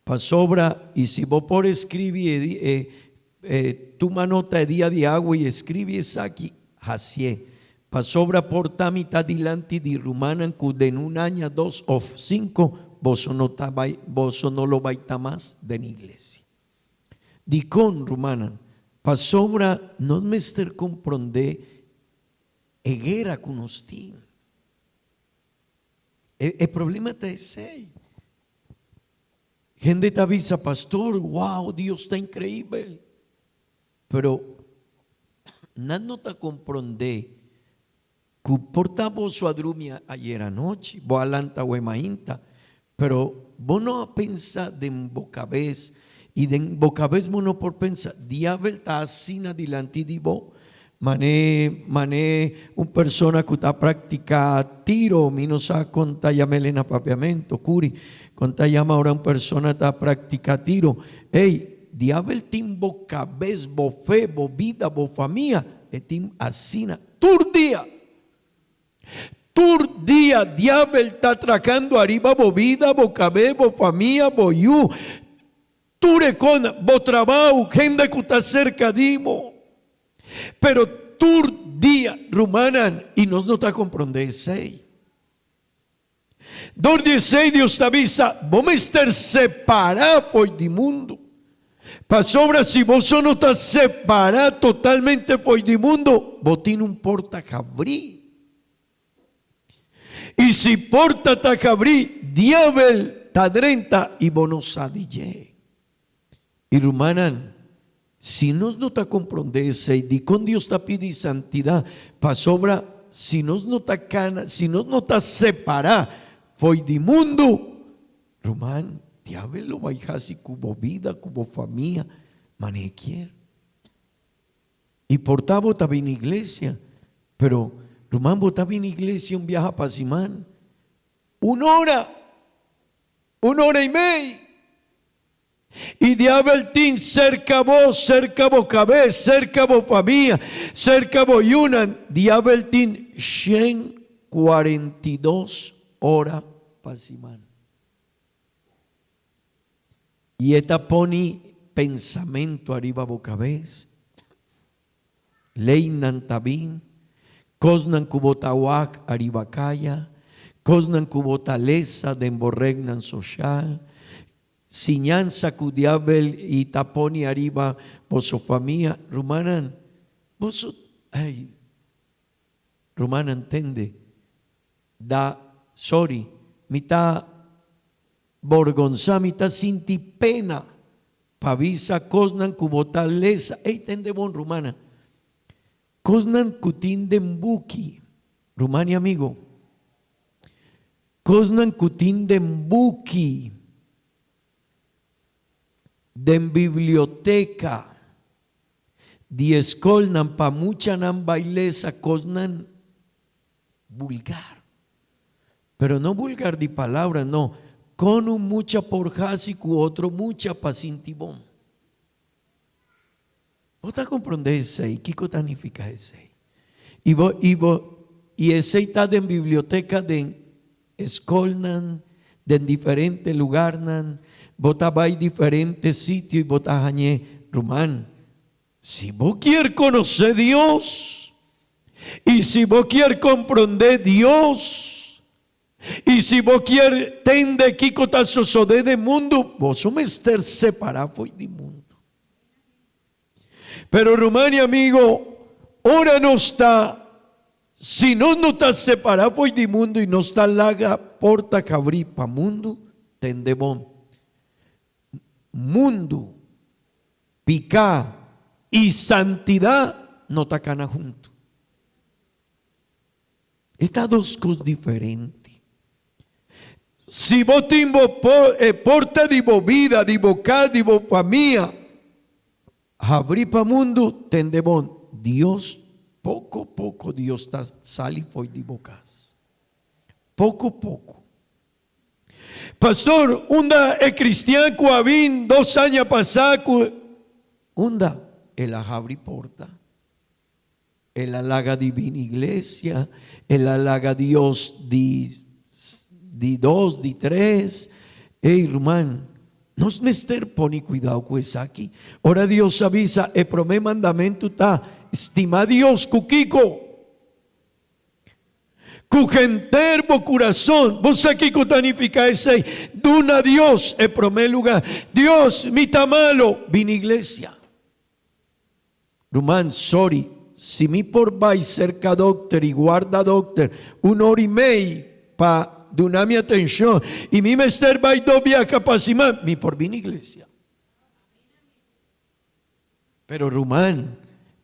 Pasobra, i si bo por escribi e e e tuma nota e dia di awe i escribi esaki, hacié. Pasobra por ta mi ta dilanti di rumannan cu den un aña, dos of cinco boso no ta bay, boso no lo bay ta mas den iglesia. Dicon, rumannan? Pasobra nos mester komprondé e guera ku nos tin. E e problema ta esei. Hende ta bisa, Pastor, wow, Dios ta inkreibel. Pero nan no ta komprondé ku por ta boso a drumi ayer anochi, bo a lanta awe mainta, pero bo no a pensa den bo kabes, i den bo kabes bo no por pensa, diabel ta asina dilanti di bo, mané mané un persona ku ta praktiká tiro, mi no sa kon ta yam'el na papiamento, kuri, kon ta yama ora un persona ta praktiká tiro, ey, Diabel tin bo kabes, bo fe, bo bida, bo famia, e tin asina tur dia. Tur dia diabel ta trakando ariba bo bida, bo kabes, bo famia, bo yu, tur e kona, bo trabou, hende ku ta serka di bo. Pero tur dia, rumannan, i nos no ta komprondé esei. Dor di esei Dios ta bisa, Bo mester separá fo'i di mundu. Pasobra si boso no ta separá totalmente fo'i di mundu, bo tin un porta habrí. I si porta ta habrí, diabel ta drenta i bo no sa di dje. I rumannan, si nos no ta komprondé esei, dikon Dios ta pidi santidat? Pasobra si nos no ta kana, si nos no ta separá fo'i di mundu, ruman, diabel lo bai hasi ku bo bida, ku bo famia, manera e kier. I por ta bo ta bini iglesia, pero ruman bo ta bini iglesia un biaha pa siman, un ora, un ora i mei. I diabel tin serka bo, serka bo kabes, serka bo famia, serka bo yunan, diabel tin shen 42 ora pa siman. I e ta poni pensamentu ariba bo kabes, Leynan ta bin, kosnan ku bo ta wak ariba kaya, kosnan ku bo ta lesa den bo rednan soshal, siñansa ku diabel i ta poni ariba boso famia. Rumannan, boso, ay, rumannan tende, da, sorry, mi ta borgonsa, mi ta sinti pena Pa bisa kosnan ku bo ta lesa. Ey tende bon rumana. Kosnan ku tin den buki. Ruman i amigo. Kosnan ku tin den buki. Den biblioteka. Di eskolnan pa muchanan bai lesa kosnan vulgar. Pero no vulgar di palabra, no. Con un mucha por haci cu otro mucha pa sinti bon. Bo ta comprende esey? Kico ta nifica esey? Y bo, y bo, y esey ta den biblioteca den escolnan, den diferente lugarnan, bo ta bay diferente sitio y bo ta hañe, ruman, Si bo kier konosé Dios i si bo kier komprondé Dios i si bo kier tende kiko ta sosodé den mundu, boso mester separá fo'i di mundu. Pero ruman i amigo, ora nos ta, si nos no ta separá fo'i di mundu i nos ta laga porta habrí pa mundu, tende bon, mundu Piká i santidat no ta kana huntu. E ta dos kos diferente. Si bo tin bo e porta di bo bida, di bo kas, di bo famia habrí pa mundu, tende bon, Dios poko poko Dios ta sali fo'i di bo kas. Poko poko. Pastor, unda e cristian cu a bin dos aña pasa cu. Unda? El a habri porta. El a laga di bin iglesia, el a laga Dios di di dos, di tres. Ey, ruman, nos mester pone cuidao cu esaki. Ora Dios a bisa, e prome mandamento ta, Stima Dios cu kico? Ku henter bo kurason. Bo sa kiko ta nifiká esei? Duna Dios e promé lugá. Dios, mi ta malo, bini iglesia. Ruman, sorry, si mi por bai serka dokter i guarda dokter un ora i mei pa duna mi atenshon i mi mester bai dos biaha pa siman, mi por bini iglesia. Pero ruman,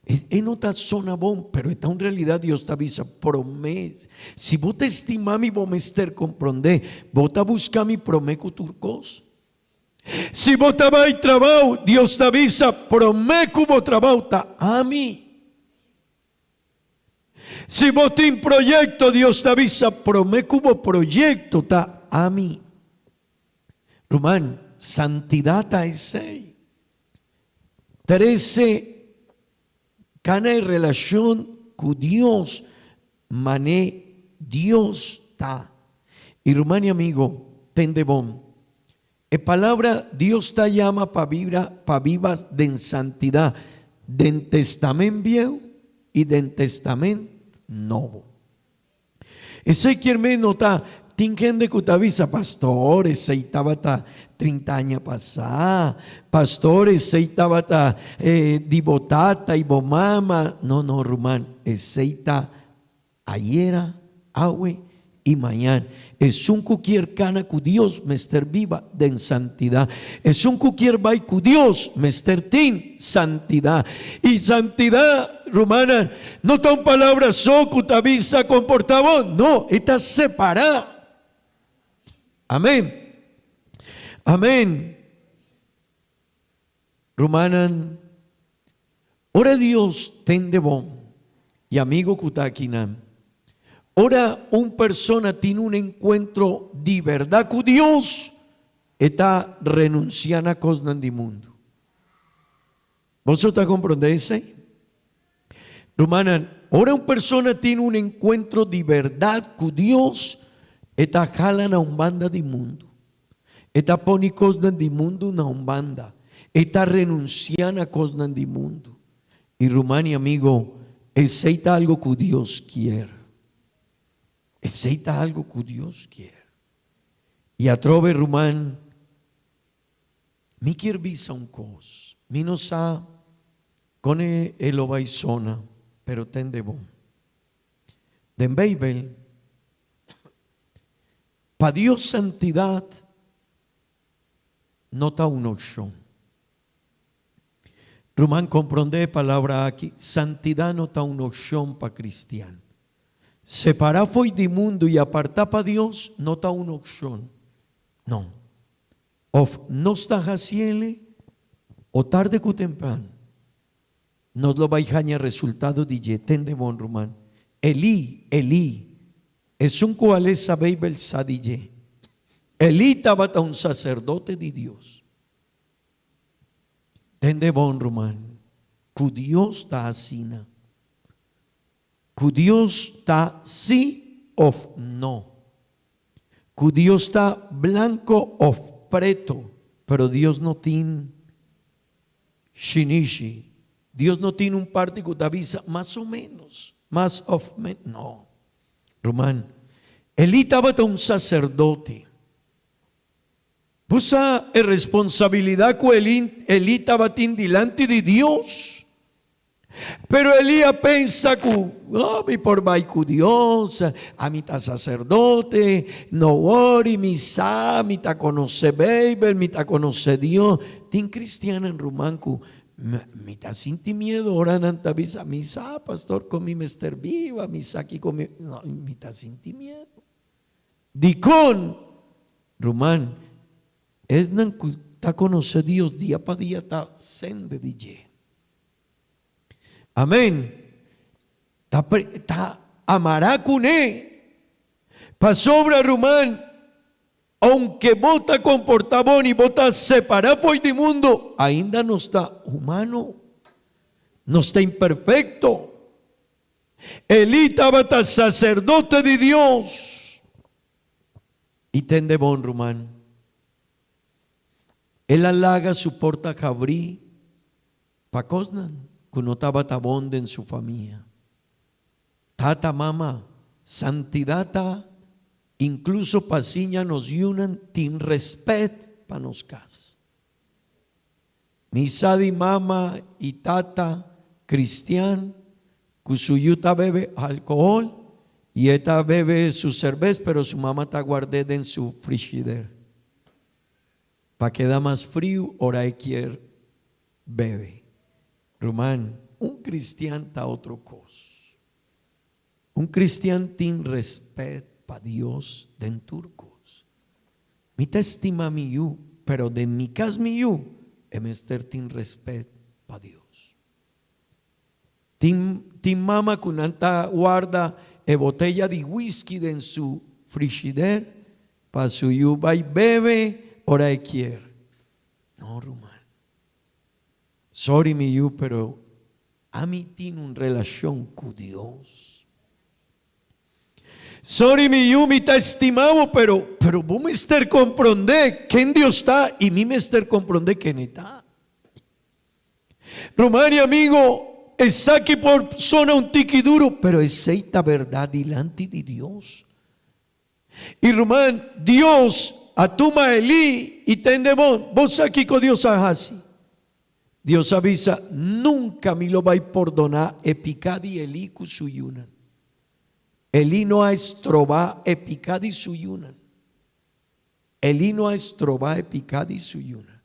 e no ta sona bon, pero e ta un realidad. Dios ta bisa, Promé, si bo ta estima mi, bo mester comprende, bo ta busca mi promé cu tur cos. Si bo ta bai trabao, Dios ta bisa, promé cu bo trabao ta ami. Si bo tin proyecto, Dios ta bisa, promé cu bo proyecto ta ami. Ruman, santidad ta esey. Trece cana e relacion cu Dios mane Dios ta. Y ruman y amigo, tende bon. E palabra Dios ta yama pa bira pa biba den santidad den Testament Bieu y den Testament Nobo. Esei kier men no ta tin hende ku ta bisa, Pastor, esei tabata trinta aña pasá. Pastor, esei tabata di bo tata i bo mama. No, no, ruman, esei ta ayera, awe i mañan. Esun ku kier kana ku Dios mester biba den santidat. Esun ku kier bai ku Dios mester tin santidat. I santidat, rumannan, no ta un palabra so ku ta bisa komportá bo. No, e ta separá. Amen. Amen. Rumannan, ora Dios tende bon i amigo ku ta akinan, ora un persona tin un enkuentro di bèrdat ku Dios, e ta renunsiá na kosnan di mundu. Boso ta komprondé esei? Rumannan, ora un persona tin un enkuentro di bèrdat ku Dios, e ta hala na un banda di mundu. E ta pone kosnan di mundu na un banda. E ta renunsiá na kosnan di mundu. I ruman i amigo, esei ta algu ku Dios kier. Esei ta algu ku Dios kier. I atrobe ruman, mi kier bisa un kos. Mi no sa kon e lo bai sona, pero tende bon. Den Beibel, Pa Dios santidad no ta un opcion. Ruman comprende e palabra aki, santidad no ta un opcion pa cristian. Separa fo'i di mundo y aparta pa Dios no ta un opcion. No. Of nos ta haciele o tarde cu tempran nos lo bay haña resultado di dje. Tende bon ruman. Elí, Elí, Esun ku a lesa Beibel sa di dje. Elí tabata un saserdote di Dios. Tende bon, ruman, ku Dios ta asina. Ku Dios ta sí òf no. Ku Dios ta blanko òf preto, pero Dios no tin shinishi. Dios no tin un parti ku ta bisa mas o ménos, mas òf ménos. No. Ruman, Elí tabata un saserdote. Bo sa e responsabilidat ku Elí Elí tabatin dilanti di Dios? Pero Elí a pensa ku, Oh, mi por bai ku Dios, ami ta saserdote, no wori, mi sa, mi ta konosé Beibel, mi ta konosé Dios. Tin kristiannan, ruman, ku Mi ta sinti miedu ora nan ta bisa, Mi sa, pastor, kon mi mester biba, mi sa kiko mi. No, mi ta sinti miedu. Dikon? Ruman, esnan ku ta konosé Dios dia pa dia ta sende di dje. Amen. Ta, ta amará kuné. Pasobra, ruman, Ounke bo ta komportá bon i bo ta separá fo'i di mundu, ainda nos ta humano. Nos ta imperfekto. Elí tabata saserdote di Dios. I tende bon, ruman. El a laga su porta habrí pa kosnan ku no tabata bon den su famia. Tata, mama, santidat ta inkluso pa siña nos yunan tin rèspèt pa nos kas. Mi sa di mama i tata. kristian ku su yu ta bebe alkohòl i e ta bebe su serbes pero su mama ta guard'é den su frishider pa keda mas friu ora e kier bebe. Ruman, un kristian ta otro kos. Un kristian tin respet pa Dios den tur kos. Mi ta estima mi yu, pero den mi kas mi yu e mester tin respet pa Dios. Tin tin mama ku nan ta warda e boteya di whisky den su frishider pa su yu bai bebe ora e kier. No ruman. Sorry mi yu pero ami tin un relashon ku Dios. Sorry mi yu mi ta estima bo pero pero bo mester komprondé ken Dios ta i mi mester komprondé ken e ta. Ruman i amigo esaki por sona un tiki duru pero esei ta bèrdat dilanti di Dios. I ruman, Dios a tuma Elí i tende bon. Bo sa kiko Dios a hasi? Dios a bisa, Nunka mi lo bai pordoná e piká di Elí ku su yunan. Elí no a strobá e piká di su yunan. Elí no a strobá e piká di su yunan.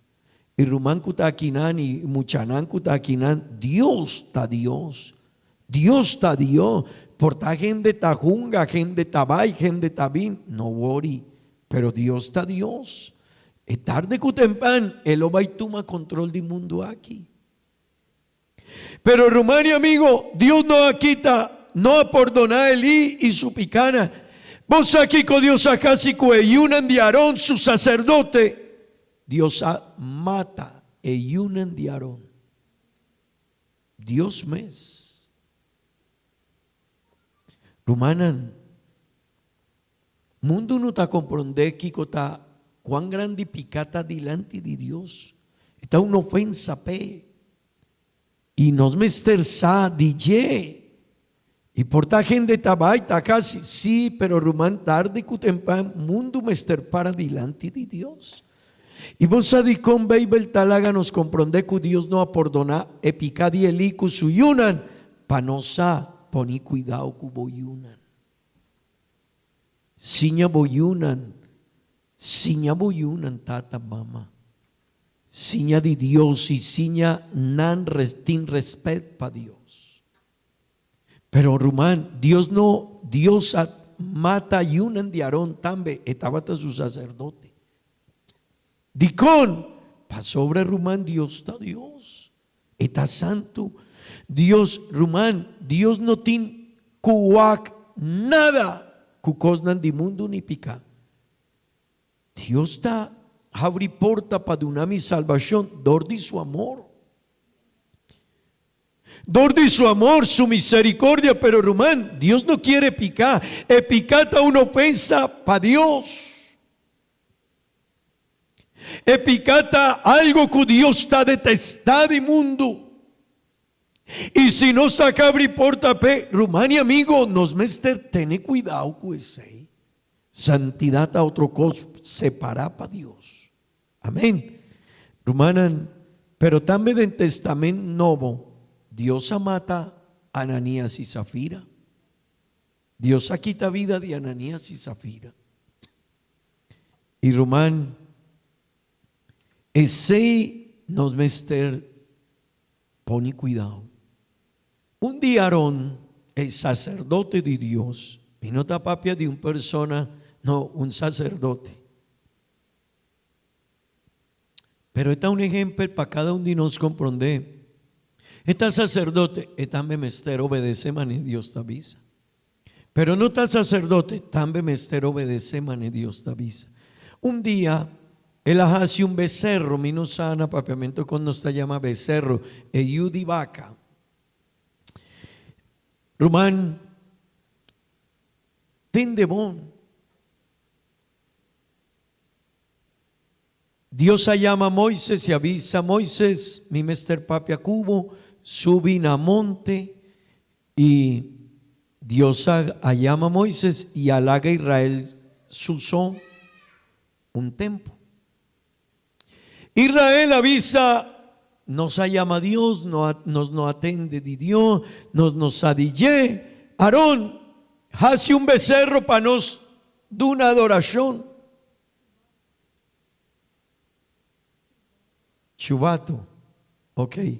I ruman ku ta akinan i muchanan ku ta akinan, Dios ta Dios. Dios ta Dios. Por ta hende ta hunga, hende ta bai, hende ta bin, no wori. Pero Dios ta Dios. E tarde ku tempan, E lo bai tuma kontrol di mundu aki. Pero ruman i amigo, Dios no a kita, no a pordoná Elí i su pikánan. Bo sa kiko Dios a hasi ku e yunan di Aron, su saserdote? Dios a mata e yunan di Aron. Dios mes. Rumannan, mundu no ta komprondé kiko ta kuan grandi piká ta dilanti di Dios. E ta un ofensa p'e. I nos mester sa di dje. I por ta hende ta bai ta hasi, sí, pero ruman tarde ku tempan mundu mester para dilanti di Dios. I bo sa dikon Beibel ta laga nos komprondé ku Dios no a pordoná e piká di Elí ku su yunan? Pa nos sa poni kuidao ku bo yunan. Siña bo yunan, siña bo yunan, tata, mama. Siña di Dios i siña nan tin rèspèt pa Dios. Pero ruman, Dios no, Dios a mata yunan di Aron tambe, e tabata su saserdote. Dikon? Pasobra ruman, Dios ta Dios. E ta santu. Dios, ruman, Dios no tin ku wak nada ku kosnan di mundu ni piká. Dios ta habri porta pa duna mi salbashon dor di su amor. Dor di su amor, su misericordia, pero ruman, Dios no kier e piká. E piká ta un ofensa pa Dios. E piká ta algo ku Dios ta detestá di mundu. I si nos ta kabri porta p'e, ruman i amigo, nos mester tene kuidao ku esei. Santidat ta otro kos separá pa Dios. Amén. Rumannan, pero tambe den Testament Nobo, Dios a mata Ananias i Safira. Dios a kita bida di Ananias i Safira. I ruman, esei nos mester pone kuidao. Un dia Aron, e saserdote di Dios, mi no ta papia di un persona, no, un saserdote. Pero e ta un ehempel pa kada un di nos komprondé. E ta saserdote, e tambe mester obedesé manera Dios ta bisa. Pero no ta saserdote, tambe mester obedesé manera Dios ta bisa. Un dia, el a hasi un beserro, mi no sa na papiamentu kon nos ta yama beserro, e yu di baka. Ruman, tende bon. Dios a yama Moises i a bisa, Moises, mi mester papia ku bo, subi na monte. I Dios a a yama Moises i a laga Israel su so un tempu. Israel a bisa. Nos a yama Dios, no a, nos no a tende di Dios, nos no sa di dje. Aarón, hasi un becerro pa nos duna adoracion. Chubato, ok.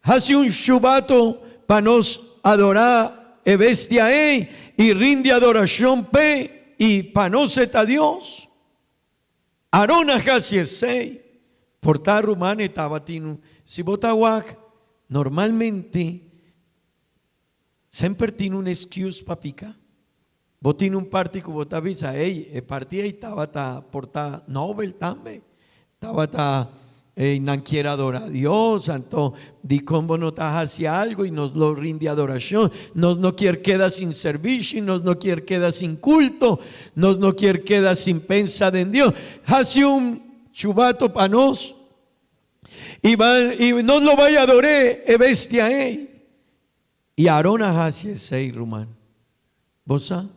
Hasi un chubato pa nos adorá e bestia ei i rindi adoracion p'e i pa nos e ta Dios. Aron a hasi esei. Por ta ruman e tabatin un. Si bo ta wak, normalmente semper tin un excuse pa pica. Bo tin un parti ku bo ta bisa, ey, e parti ei tabata por ta nobel tambe. Tabata, ey, nan kier adora Dios, anto dikon bo no ta hasi algo y nos lo rindi adoracion? Nos no kier keda sin servishi, nos no kier keda sin culto, nos no kier keda sin pensa den Dios. Hasi un chubato pa nos y y nos lo bay ador'é e bestia ey. Y Aarón a hasi esey, ruman. Bo sa?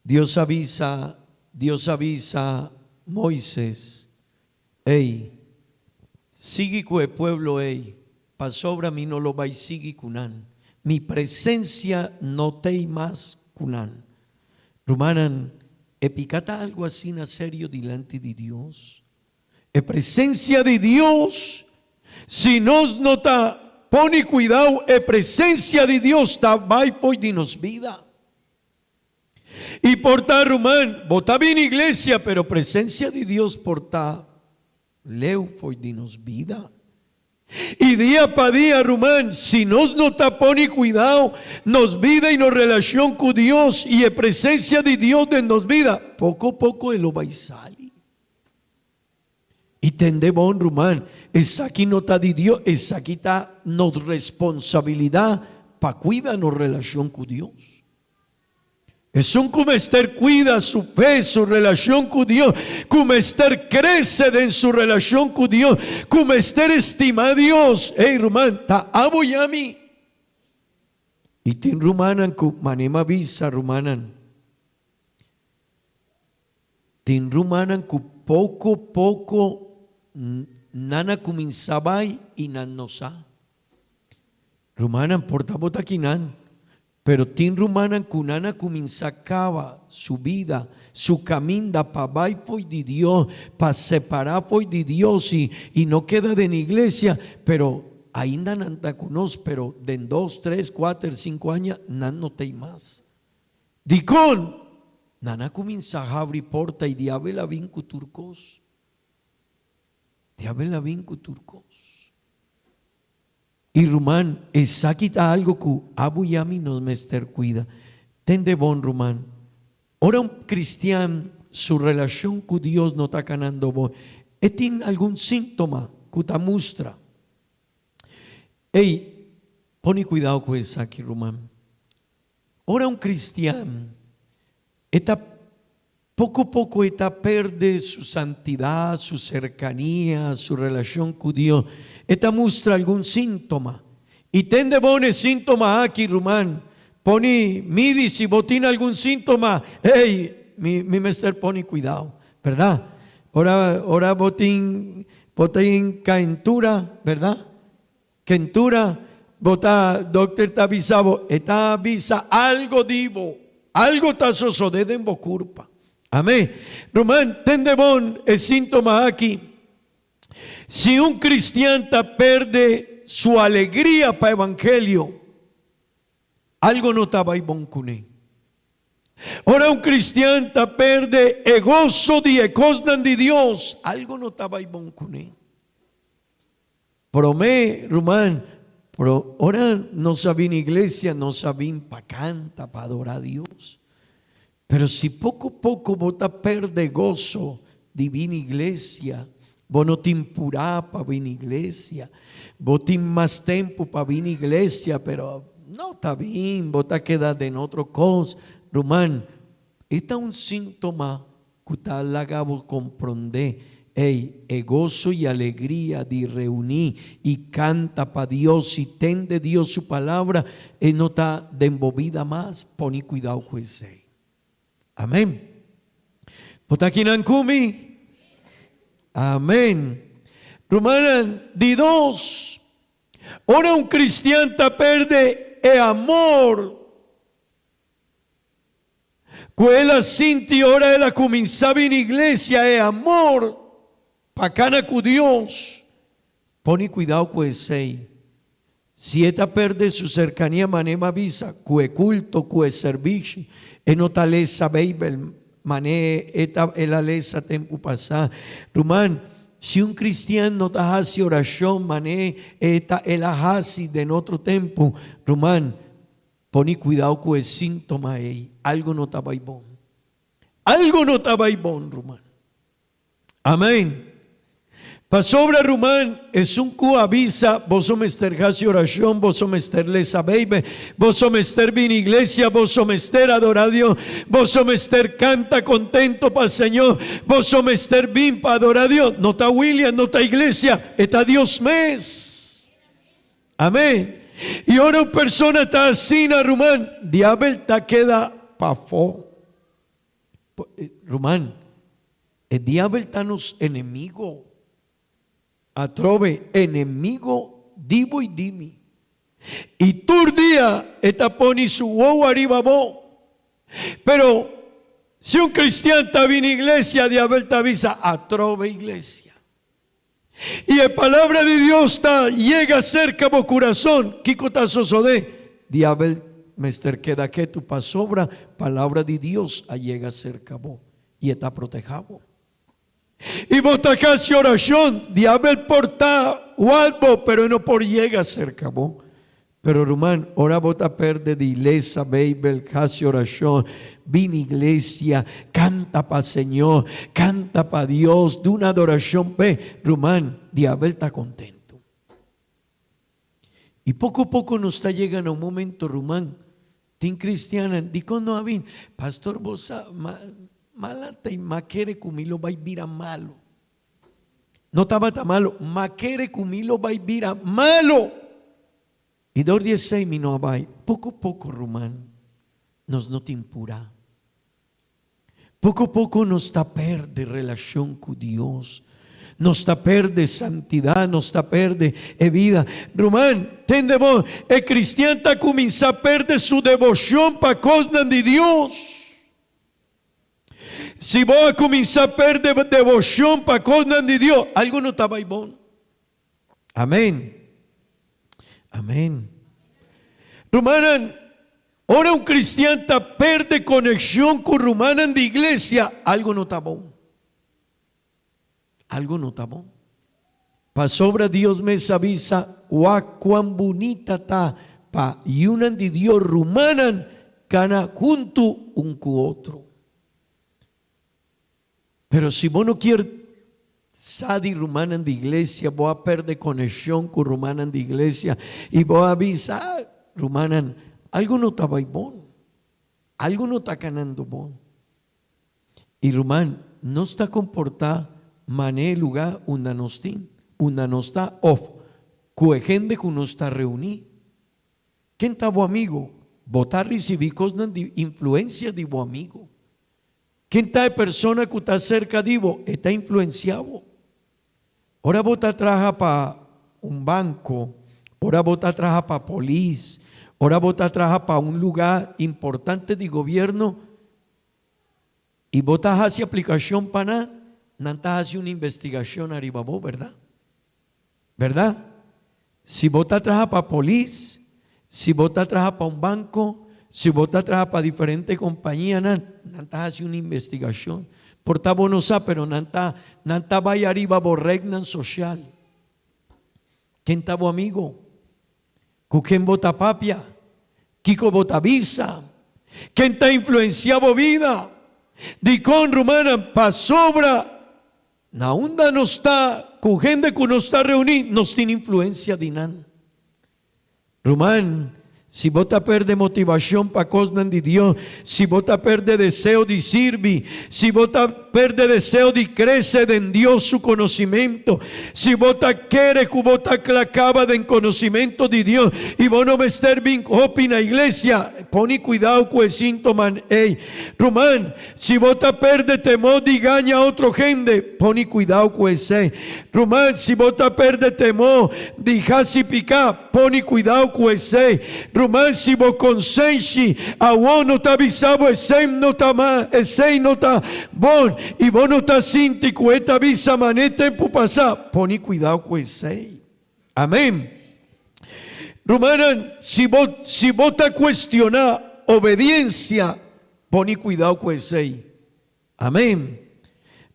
Dios a bisa, Dios a bisa Moises, Ey, sigui cu e pueblo ey, pasobra mi no lo bay sigui cu nan. Mi presencia no t'ey mas cu nan. Rumannan, e pica ta algo asina serio dilanti di Dios? E presencia di Dios, si nos no ta pone cuidao, e presencia di Dios ta bay fo'i di nos bida. Y por ta ruman, bo ta bini iglesia, pero presencia di Dios por ta leu fo'i di nos bida. Y dia pa dia, ruman, si nos no ta pone cuidao, nos bida y nos relacion cu Dios y e presencia di Dios den nos bida, poco poco e lo bay sali. I tende bon, ruman, esaki no ta di Dios, esaki ta nos responsabilidat pa kuida nos relashon ku Dios. Esun ku mester kuida su fe, su relashon ku Dios, ku mester krese den su relashon ku Dios, ku mester estima Dios, ey ruman, ta abo i ami. I tin rumannan ku manema bisa, rumannan, Tin rumannan ku poko poko nan a kuminsá bai i nan no sa. Rumannan por tabata kinan, pero tin rumannan ku nan a kuminsá kaba su bida, su kaminda pa bai fo'i di Dios, pa separá fo'i di Dios i i no keda den iglesia, pero ainda nan ta ku nos, pero den dos, tres, kuater, sinku aña nan no t'ei mas. Dikon? Nan a kuminsá habri porta i diabel a bin ku tur kos. Diabel a bin ku tur kos. I ruman, esaki ta algu ku abo i ami nos mester kuida. Tende bon, ruman. Ora un kristian su relashon ku Dios no ta kanando bon, e tin algun síntoma ku ta mustra. Ey, pone kuidao ku esaki, ruman. Ora un cristian e ta poco poco e ta perde su santidad, su cercania, su relacion cu Dios, e ta mustra algun sintoma. Y tende bon e sintoma aki, ruman, poni midi si bo tin algun sintoma, hey, mi mi mester poni cuidao, verdad? Ora ora bo tin bo tin caentura, verdad? Kentura, bo ta, dokter ta bisa bo, e ta bisa algo di bo, algo ta sosode den bo kurpa. Amen. Ruman, tende bon e sintoma aki. Si un kristian ta perde su alegria pa evangelio, algo no ta bai bon kuné. Ora un kristian ta perde e goso di e kosnan di Dios, algo no ta bai bon kuné. Promé, ruman, pro ora nos a bini iglesia, nos a bin pa canta, pa adora Dios. Pero si poco poco bo ta perde goso di bini iglesia, bo no tin purá pa bini iglesia, bo tin mas tempo pa bini iglesia, pero no ta bin, bo ta keda den otro cos, ruman, e ta un síntoma Ku ta laga bo komprondé, ey, e goso i alegria di reuní i kanta pa Dios i tende Dios su palabra, e no ta den bo bida mas. Pone kuidou ku esei. Amén. Bo ta kinan ku mi? Amén. Rumannan, di dos, ora un kristian ta perde e amor ku el a sinti ora el a kuminsá bini iglesia, e amor pa kana ku Dios, pone kuidou ku esei. Si e ta perde su serkania man'é m'a bisa ku e kulto, ku e serbishi, e no ta lesa Beibel man'é e ta el a lesa tempu pasá. Ruman, si un kristian no ta hasi orashon man'é e ta el a hasi den otro tempu, ruman, pone kuidou ku e síntoma ei, algu no ta bai bon. Algu no ta bai bon, ruman. Amén. Pasobra, ruman, esun ku a bisa, Boso mester hasi orashon, boso mester lesa Beibel, boso mester bini iglesia, boso mester adorá Dios, boso mester kanta kontento pa Señor, boso mester bin pa adorá Dios. No ta William, no ta iglesia, e ta Dios mes. Amén. I ora un persona ta asina, ruman, diabel ta keda pafó. Ruman, e diabel ta nos enemigo. Atrobe, enemigo di bo i di mi. I tur dia e ta pone su wowo ariba bo. Pero, si un cristian ta bini iglesia, diabel ta bisa, Atrobe iglesia. I e palabra di Dios ta yega serka bo kurason, kiko ta sosodé? Diabel mester keda ketu pasobra palabra di Dios a yega serka bo i e ta protehá bo. I bo ta hasi orashon, diabel por ta wak bo, pero e no por yega serka bo. Pero ruman, ora bo ta perde di lesa Beibel, hasi orashon, bini iglesia, kanta pa Señor, kanta pa Dios, duna adorashon p'e, ruman, diabel ta kontentu. I poko poko nos ta yega na un momento, ruman, tin kristiannan, dikon no a bin? Pastor, bo sa, ma, malata i ma kere ku mi lo bai bira malu. No tabata malo, ma kere ku mi lo bai bira malo. I dor di esei mi no a bai. Poko poko, ruman, nos no tin purá. Poko poko nos ta perde relashon ku Dios. Nos ta perde santidat, nos ta perde e bida. Ruman, tende bon, e kristian ta kuminsá perde su deboshon pa kosnan di Dios. Si bo a kuminsá perde bo deboshon pa kosnan di Dios, algu no ta bai bon. Amén. Amén. Rumannan, ora un kristian ta perde konekshon ku rumannan di iglesia, algu no ta bon. Algu no ta bon. Pasobra Dios mes a bisa, Wak kuan bunita ta pa yunan di Dios rumannan kana huntu un ku otro. Pero si bo no kier sa di rumannan di iglesia, bo a perde konekshon ku rumannan di iglesia i bo a bisa, Ah, rumannan, algu no ta bai bon. Algu no ta kanando bon. I ruman, nos ta komportá man'é lugá unda nos tin, unda nos ta òf ku e hende ku nos ta reuní. Ken ta bo amigu? Bo ta risibí kosnan di influensia di bo amigu. Ken ta e persona ku ta serka di bo? E ta influensiá bo. Ora bo ta traha pa un banko, ora bo ta traha pa polis, ora bo ta traha pa un lugá importante di gobièrnu, I bo ta hasi aplikashon pa nan, nan ta hasi un investigashon ariba bo, bèrdat? Bèrdat? Si bo ta traha pa polis, si bo ta traha pa un banko, si bo ta traha pa diferente kompañianan, nan ta hasi un investigashon. Por ta bo no sa, pero nan ta nan ta bai ariba bo retnan sosial. Ken ta bo amigo? Ku ken bo ta papia? Kiko bo ta bisa? Ken ta influensiá bo bida? Dikon, rumannan, pasobra na unda nos ta ku hende ku nos ta reuní, nos tin influensia di nan. Ruman, Si bo ta perde motivacion pa cosnan di Dios, si bo ta perde deseo di sirbi, si bo ta perde deseo di crece den Dios su conocimento, si bo ta kere cu bo ta cla caba den conocimento di Dios y bo no mester bin hopi na iglesia, poni cuidao cu e sintoman ey. Ruman, Si bo ta perde temor di gaña otro hende, pone cuidao cu esey. Ruman, si bo ta perde temor di haci pica, pone cuidao cu esey. Ruman, si bo consenshi awor no ta bisa bo esey no ta ma, esey no ta bon y bo no ta sinti cu e ta bisa mane tempo pasa, pone cuidao cu esey. Amen. Rumannan, si bo, si bo ta cuestiona obediencia, pone cuidao cu esey. Amen.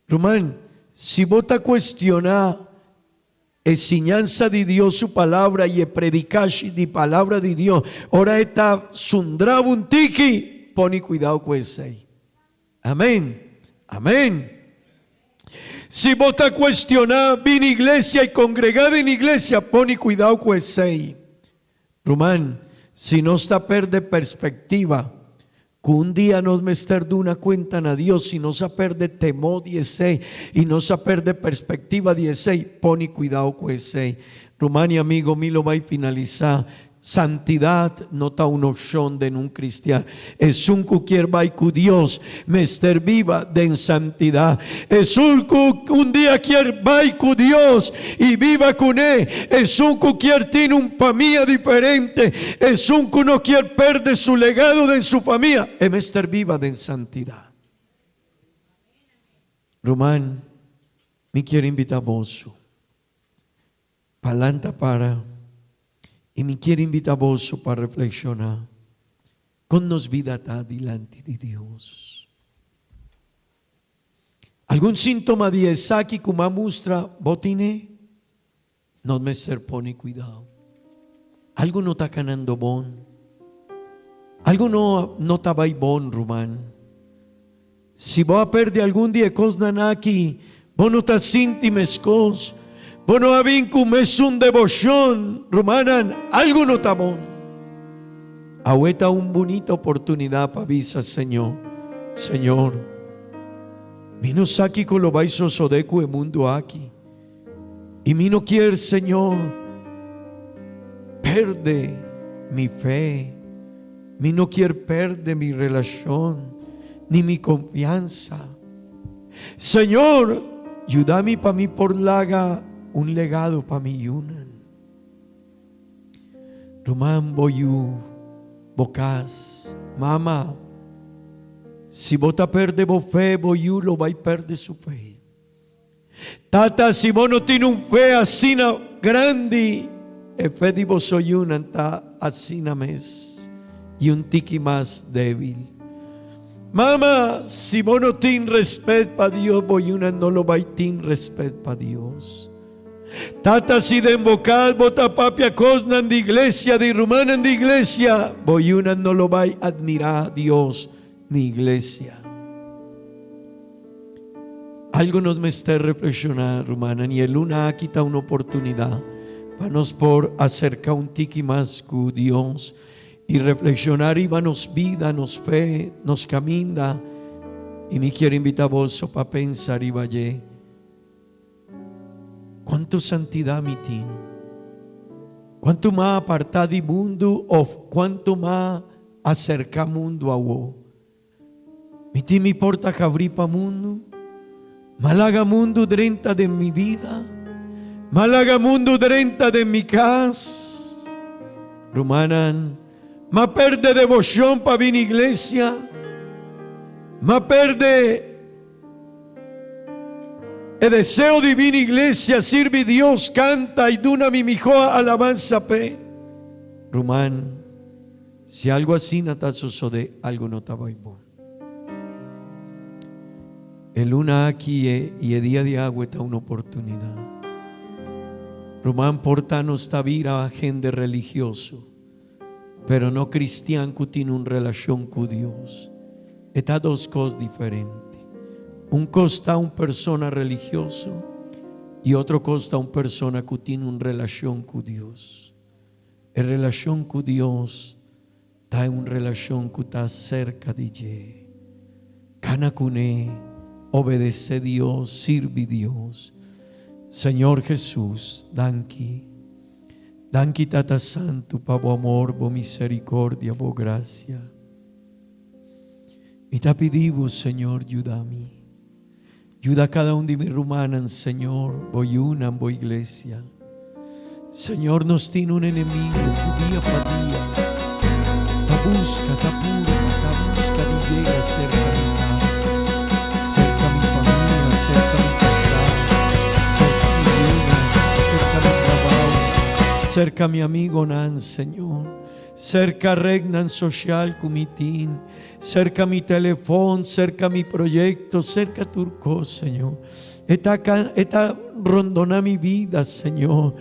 Ruman, si bo ta cuestiona e siñansa di Dios su palabra y e predicashi di palabra di Dios, ora e ta zundra bo un tiki, pone cuidao cu esey. Amen. Amen. Si bo ta cuestioná bini iglesia y congregá den iglesia, pone cuidao cu esey. Ruman, si nos ta perde perspectiva, cu un dia nos mester duna cuenta na Dios, si nos a perde temor di esey y nos a perde perspectiva di esey, pone cuidao cu esey. Ruman y amigo, mi lo bay finalisa Santidad no ta un opcion den un cristian. Esun cu kier bay cu Dios mester biba den santidad. Esun cu un dia kier bay cu Dios y biba cune, esun cu kier tin un famia diferente, esun cu no kier perde su legado den su famia, e mester biba den santidad. Ruman, mi kier invita boso. Pa lanta para y mi kier invita boso pa reflexiona con nos bida ta dilanti di Dios. Algun sintoma di esaki cu m'a mustra bo tine? Nos mester pone cuidao. Algo no ta canando bon. Algo no no ta bay bon, ruman. Si bo a perde algun di e kosnan aki, bo no ta sinti meskos. Bo no a bin ku mesun deboshon, rumannan, algu no ta bon. Awe ta un bunita oportunidat pa bisa Señor, Señor, mi no sa kiko lo bai sosodé ku e mundu aki, i mi no kier, Señor, perde mi fe. Mi no kier perde mi relashon ni mi konfiansa. Señor, yuda mi pa mi por laga un legado pa mi yunan. Ruman, bo yu, bo kas, mama, si bo ta perde bo fe, bo yu lo bai perde su fe. Tata, si bo no tin un fe asina grandi, e fe di boso yunan ta asina mes i un tiki mas débil. Mama, si bo no tin respet pa Dios, bo yunan no lo bai tin respet pa Dios. Tata, si den bo kas bo ta papia kosnan di iglesia, di rumannan di iglesia, bo yunan no lo bai admirá Dios ni iglesia. Algo nos mester reflexiona, rumannan, y e luna aki ta un oportunidad pa nos por acerca un tiki mas cu Dios y reflexiona riba nos bida, nos fe, nos caminda. Y mi kier invita boso pa pensa riba dje. Cuanto santidad mi tin? Cuanto m'a aparta di mundu of cuanto m'a acerca mundu awo? Mi tin mi porta habrí pa mundu? M'a laga mundu drenta den mi bida? M'a laga mundu drenta den mi cas? Rumannan, m'a perde devocion pa bini iglesia? M'a perde. E deseo di bini iglesia, sirbi Dios, canta y duna mi miho alabansa p'e. Ruman, si algo asina ta sosode, algo no ta bay bon. E luna aki y e dia di awe ta un oportunidad. Ruman, por ta nos ta bira hende religioso, pero no cristian cu tin un relacion cu Dios. E ta dos cos diferente. Un cos ta un persona religioso y otro cos ta un persona cu tin un relacion cu Dios. E relacion cu Dios. Ta un relashon ku ta serka di dje. Kana kuné, obedesé Dios, sirbi Dios. Señor Jesus, danki. Danki Tata Santu pa bo amor, bo misericordia, bo gracia. Mi ta pidi bo, Señor, yuda mi. Yuda cada un di mi rumannan, Señor, bo yunan, bo iglesia. Señor, nos tin un enemigo cu dia pa dia ta busca, ta purba, ta busca di yega cerca mi cas, cerca mi famia, cerca mi casá, cerca mi yunan, cerca mi trabao, cerca mi amigonan, Señor, cerca rednan social cu mi tin. Serka mi telefon, serka mi proyecto, serka tur cos, Señor. E ta, e ta rondona mi vida, Señor.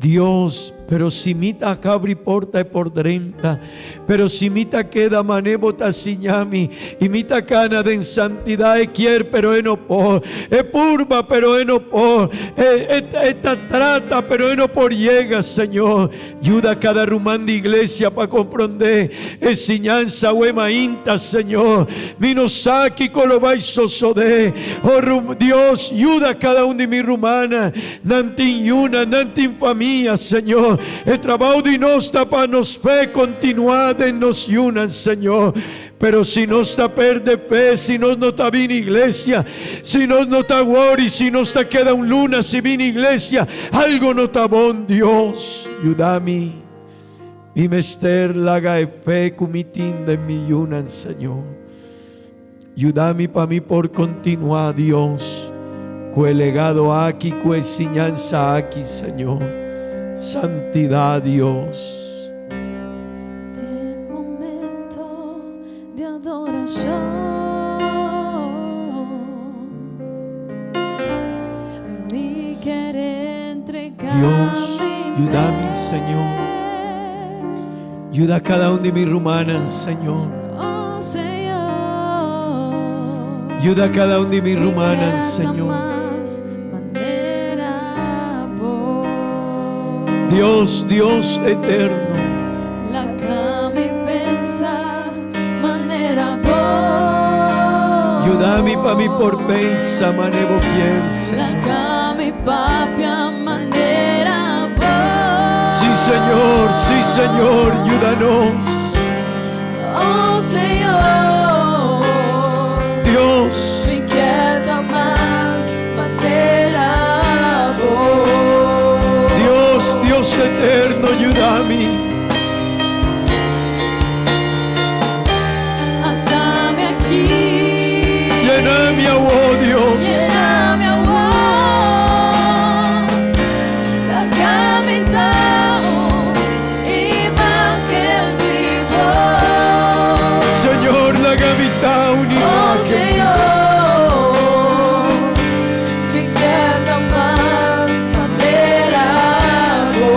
Dios, pero si mi ta habri porta e por drenta. Pero si mi ta keda mane bo ta siña mi. Y mi ta cana den santidad e kier, pero e no por. E purba, pero e no por. E, e, e ta trata, pero e no por yega, Señor. Yuda kada ruman di iglesia pa komprondé e siñansa awe mainta, Señor. Mi no sa kiko lo bai sosodé. Oh, Dios, yuda kada un di mi rumannan. Nan tin yunan, nan tin famia, Señor. E trabou di nos ta pa nos fe kontinuá den nos yunan, Señor. Pero si nos ta perde fe, si nos no ta bini iglesia, si nos no ta worry, si nos ta keda un luna si bini iglesia, algo no ta bon. Dios, yuda mi. Mi mester laga e fe ku mi tin den mi yunan, Señor. Yuda mi pa mi por kontinuá, Dios, ku e legado aki, ku e siñansa aki, Señor. Santidad, Dios. Den momento di adorashon mi ker entrega Dios, mi yuda mi, Señor. mes. Yuda cada un di mi rumannan, Señor. Oh Señor, Yuda cada un di mi mi rumannan, ker ta Señor. mas manera bo. Dios, Dios eterno. Laga mi pensa manera bo. Yuda mi pa mi por pensa mane bo kier, Señor. Laga mi papia manera bo. Sí, Señor, sí, Señor, yuda nos. Oh, Señor. Dios. Mi kier ta mas manera bo. Dios, Dios eterno, yuda mi. Ata mi aki. Yena mi awor, Dios. Yena mi awor. Laga mi ta un imagen di bo. Señor, laga mi ta un Oh imagen. Señor, mi kier ta mas manera bo.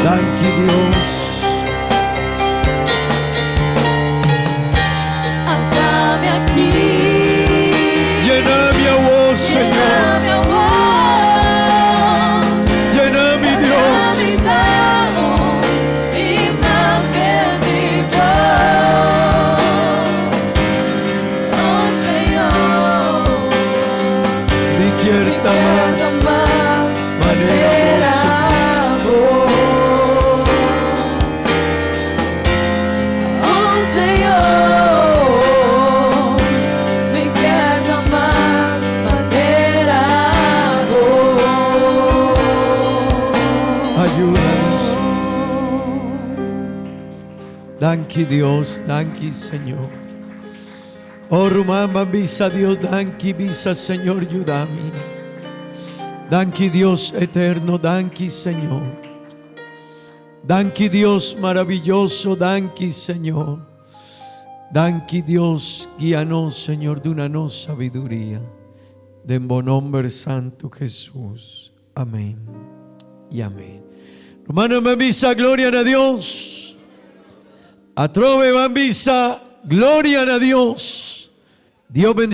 Danki Dios. Ata mi aki. Yena mi awor, Señor. Yena mi awor. Yena mi Dios. Mi ta un imagen di bo. Oh Señor. Mi kier Mi ta kier ta mas mas manera bo. manera bo. Oh Señor, mi kier ta mas manera bo. Ayúdanos. Danki Dios, danki Señor. Oh ruman, bisa Dios, danki bisa Señor, yuda mi. Danki Dios eterno, danki Señor. Danki Dios maraviyoso, danki Señor. Danki Dios, guíanos Señor, duna nos sabiduria. Den bo nomber santo Jesús. Amén y amén. Rumannan, ban bisa, gloria na Dios. Atrobe ban bisa, gloria na Dios. Dios bendiga.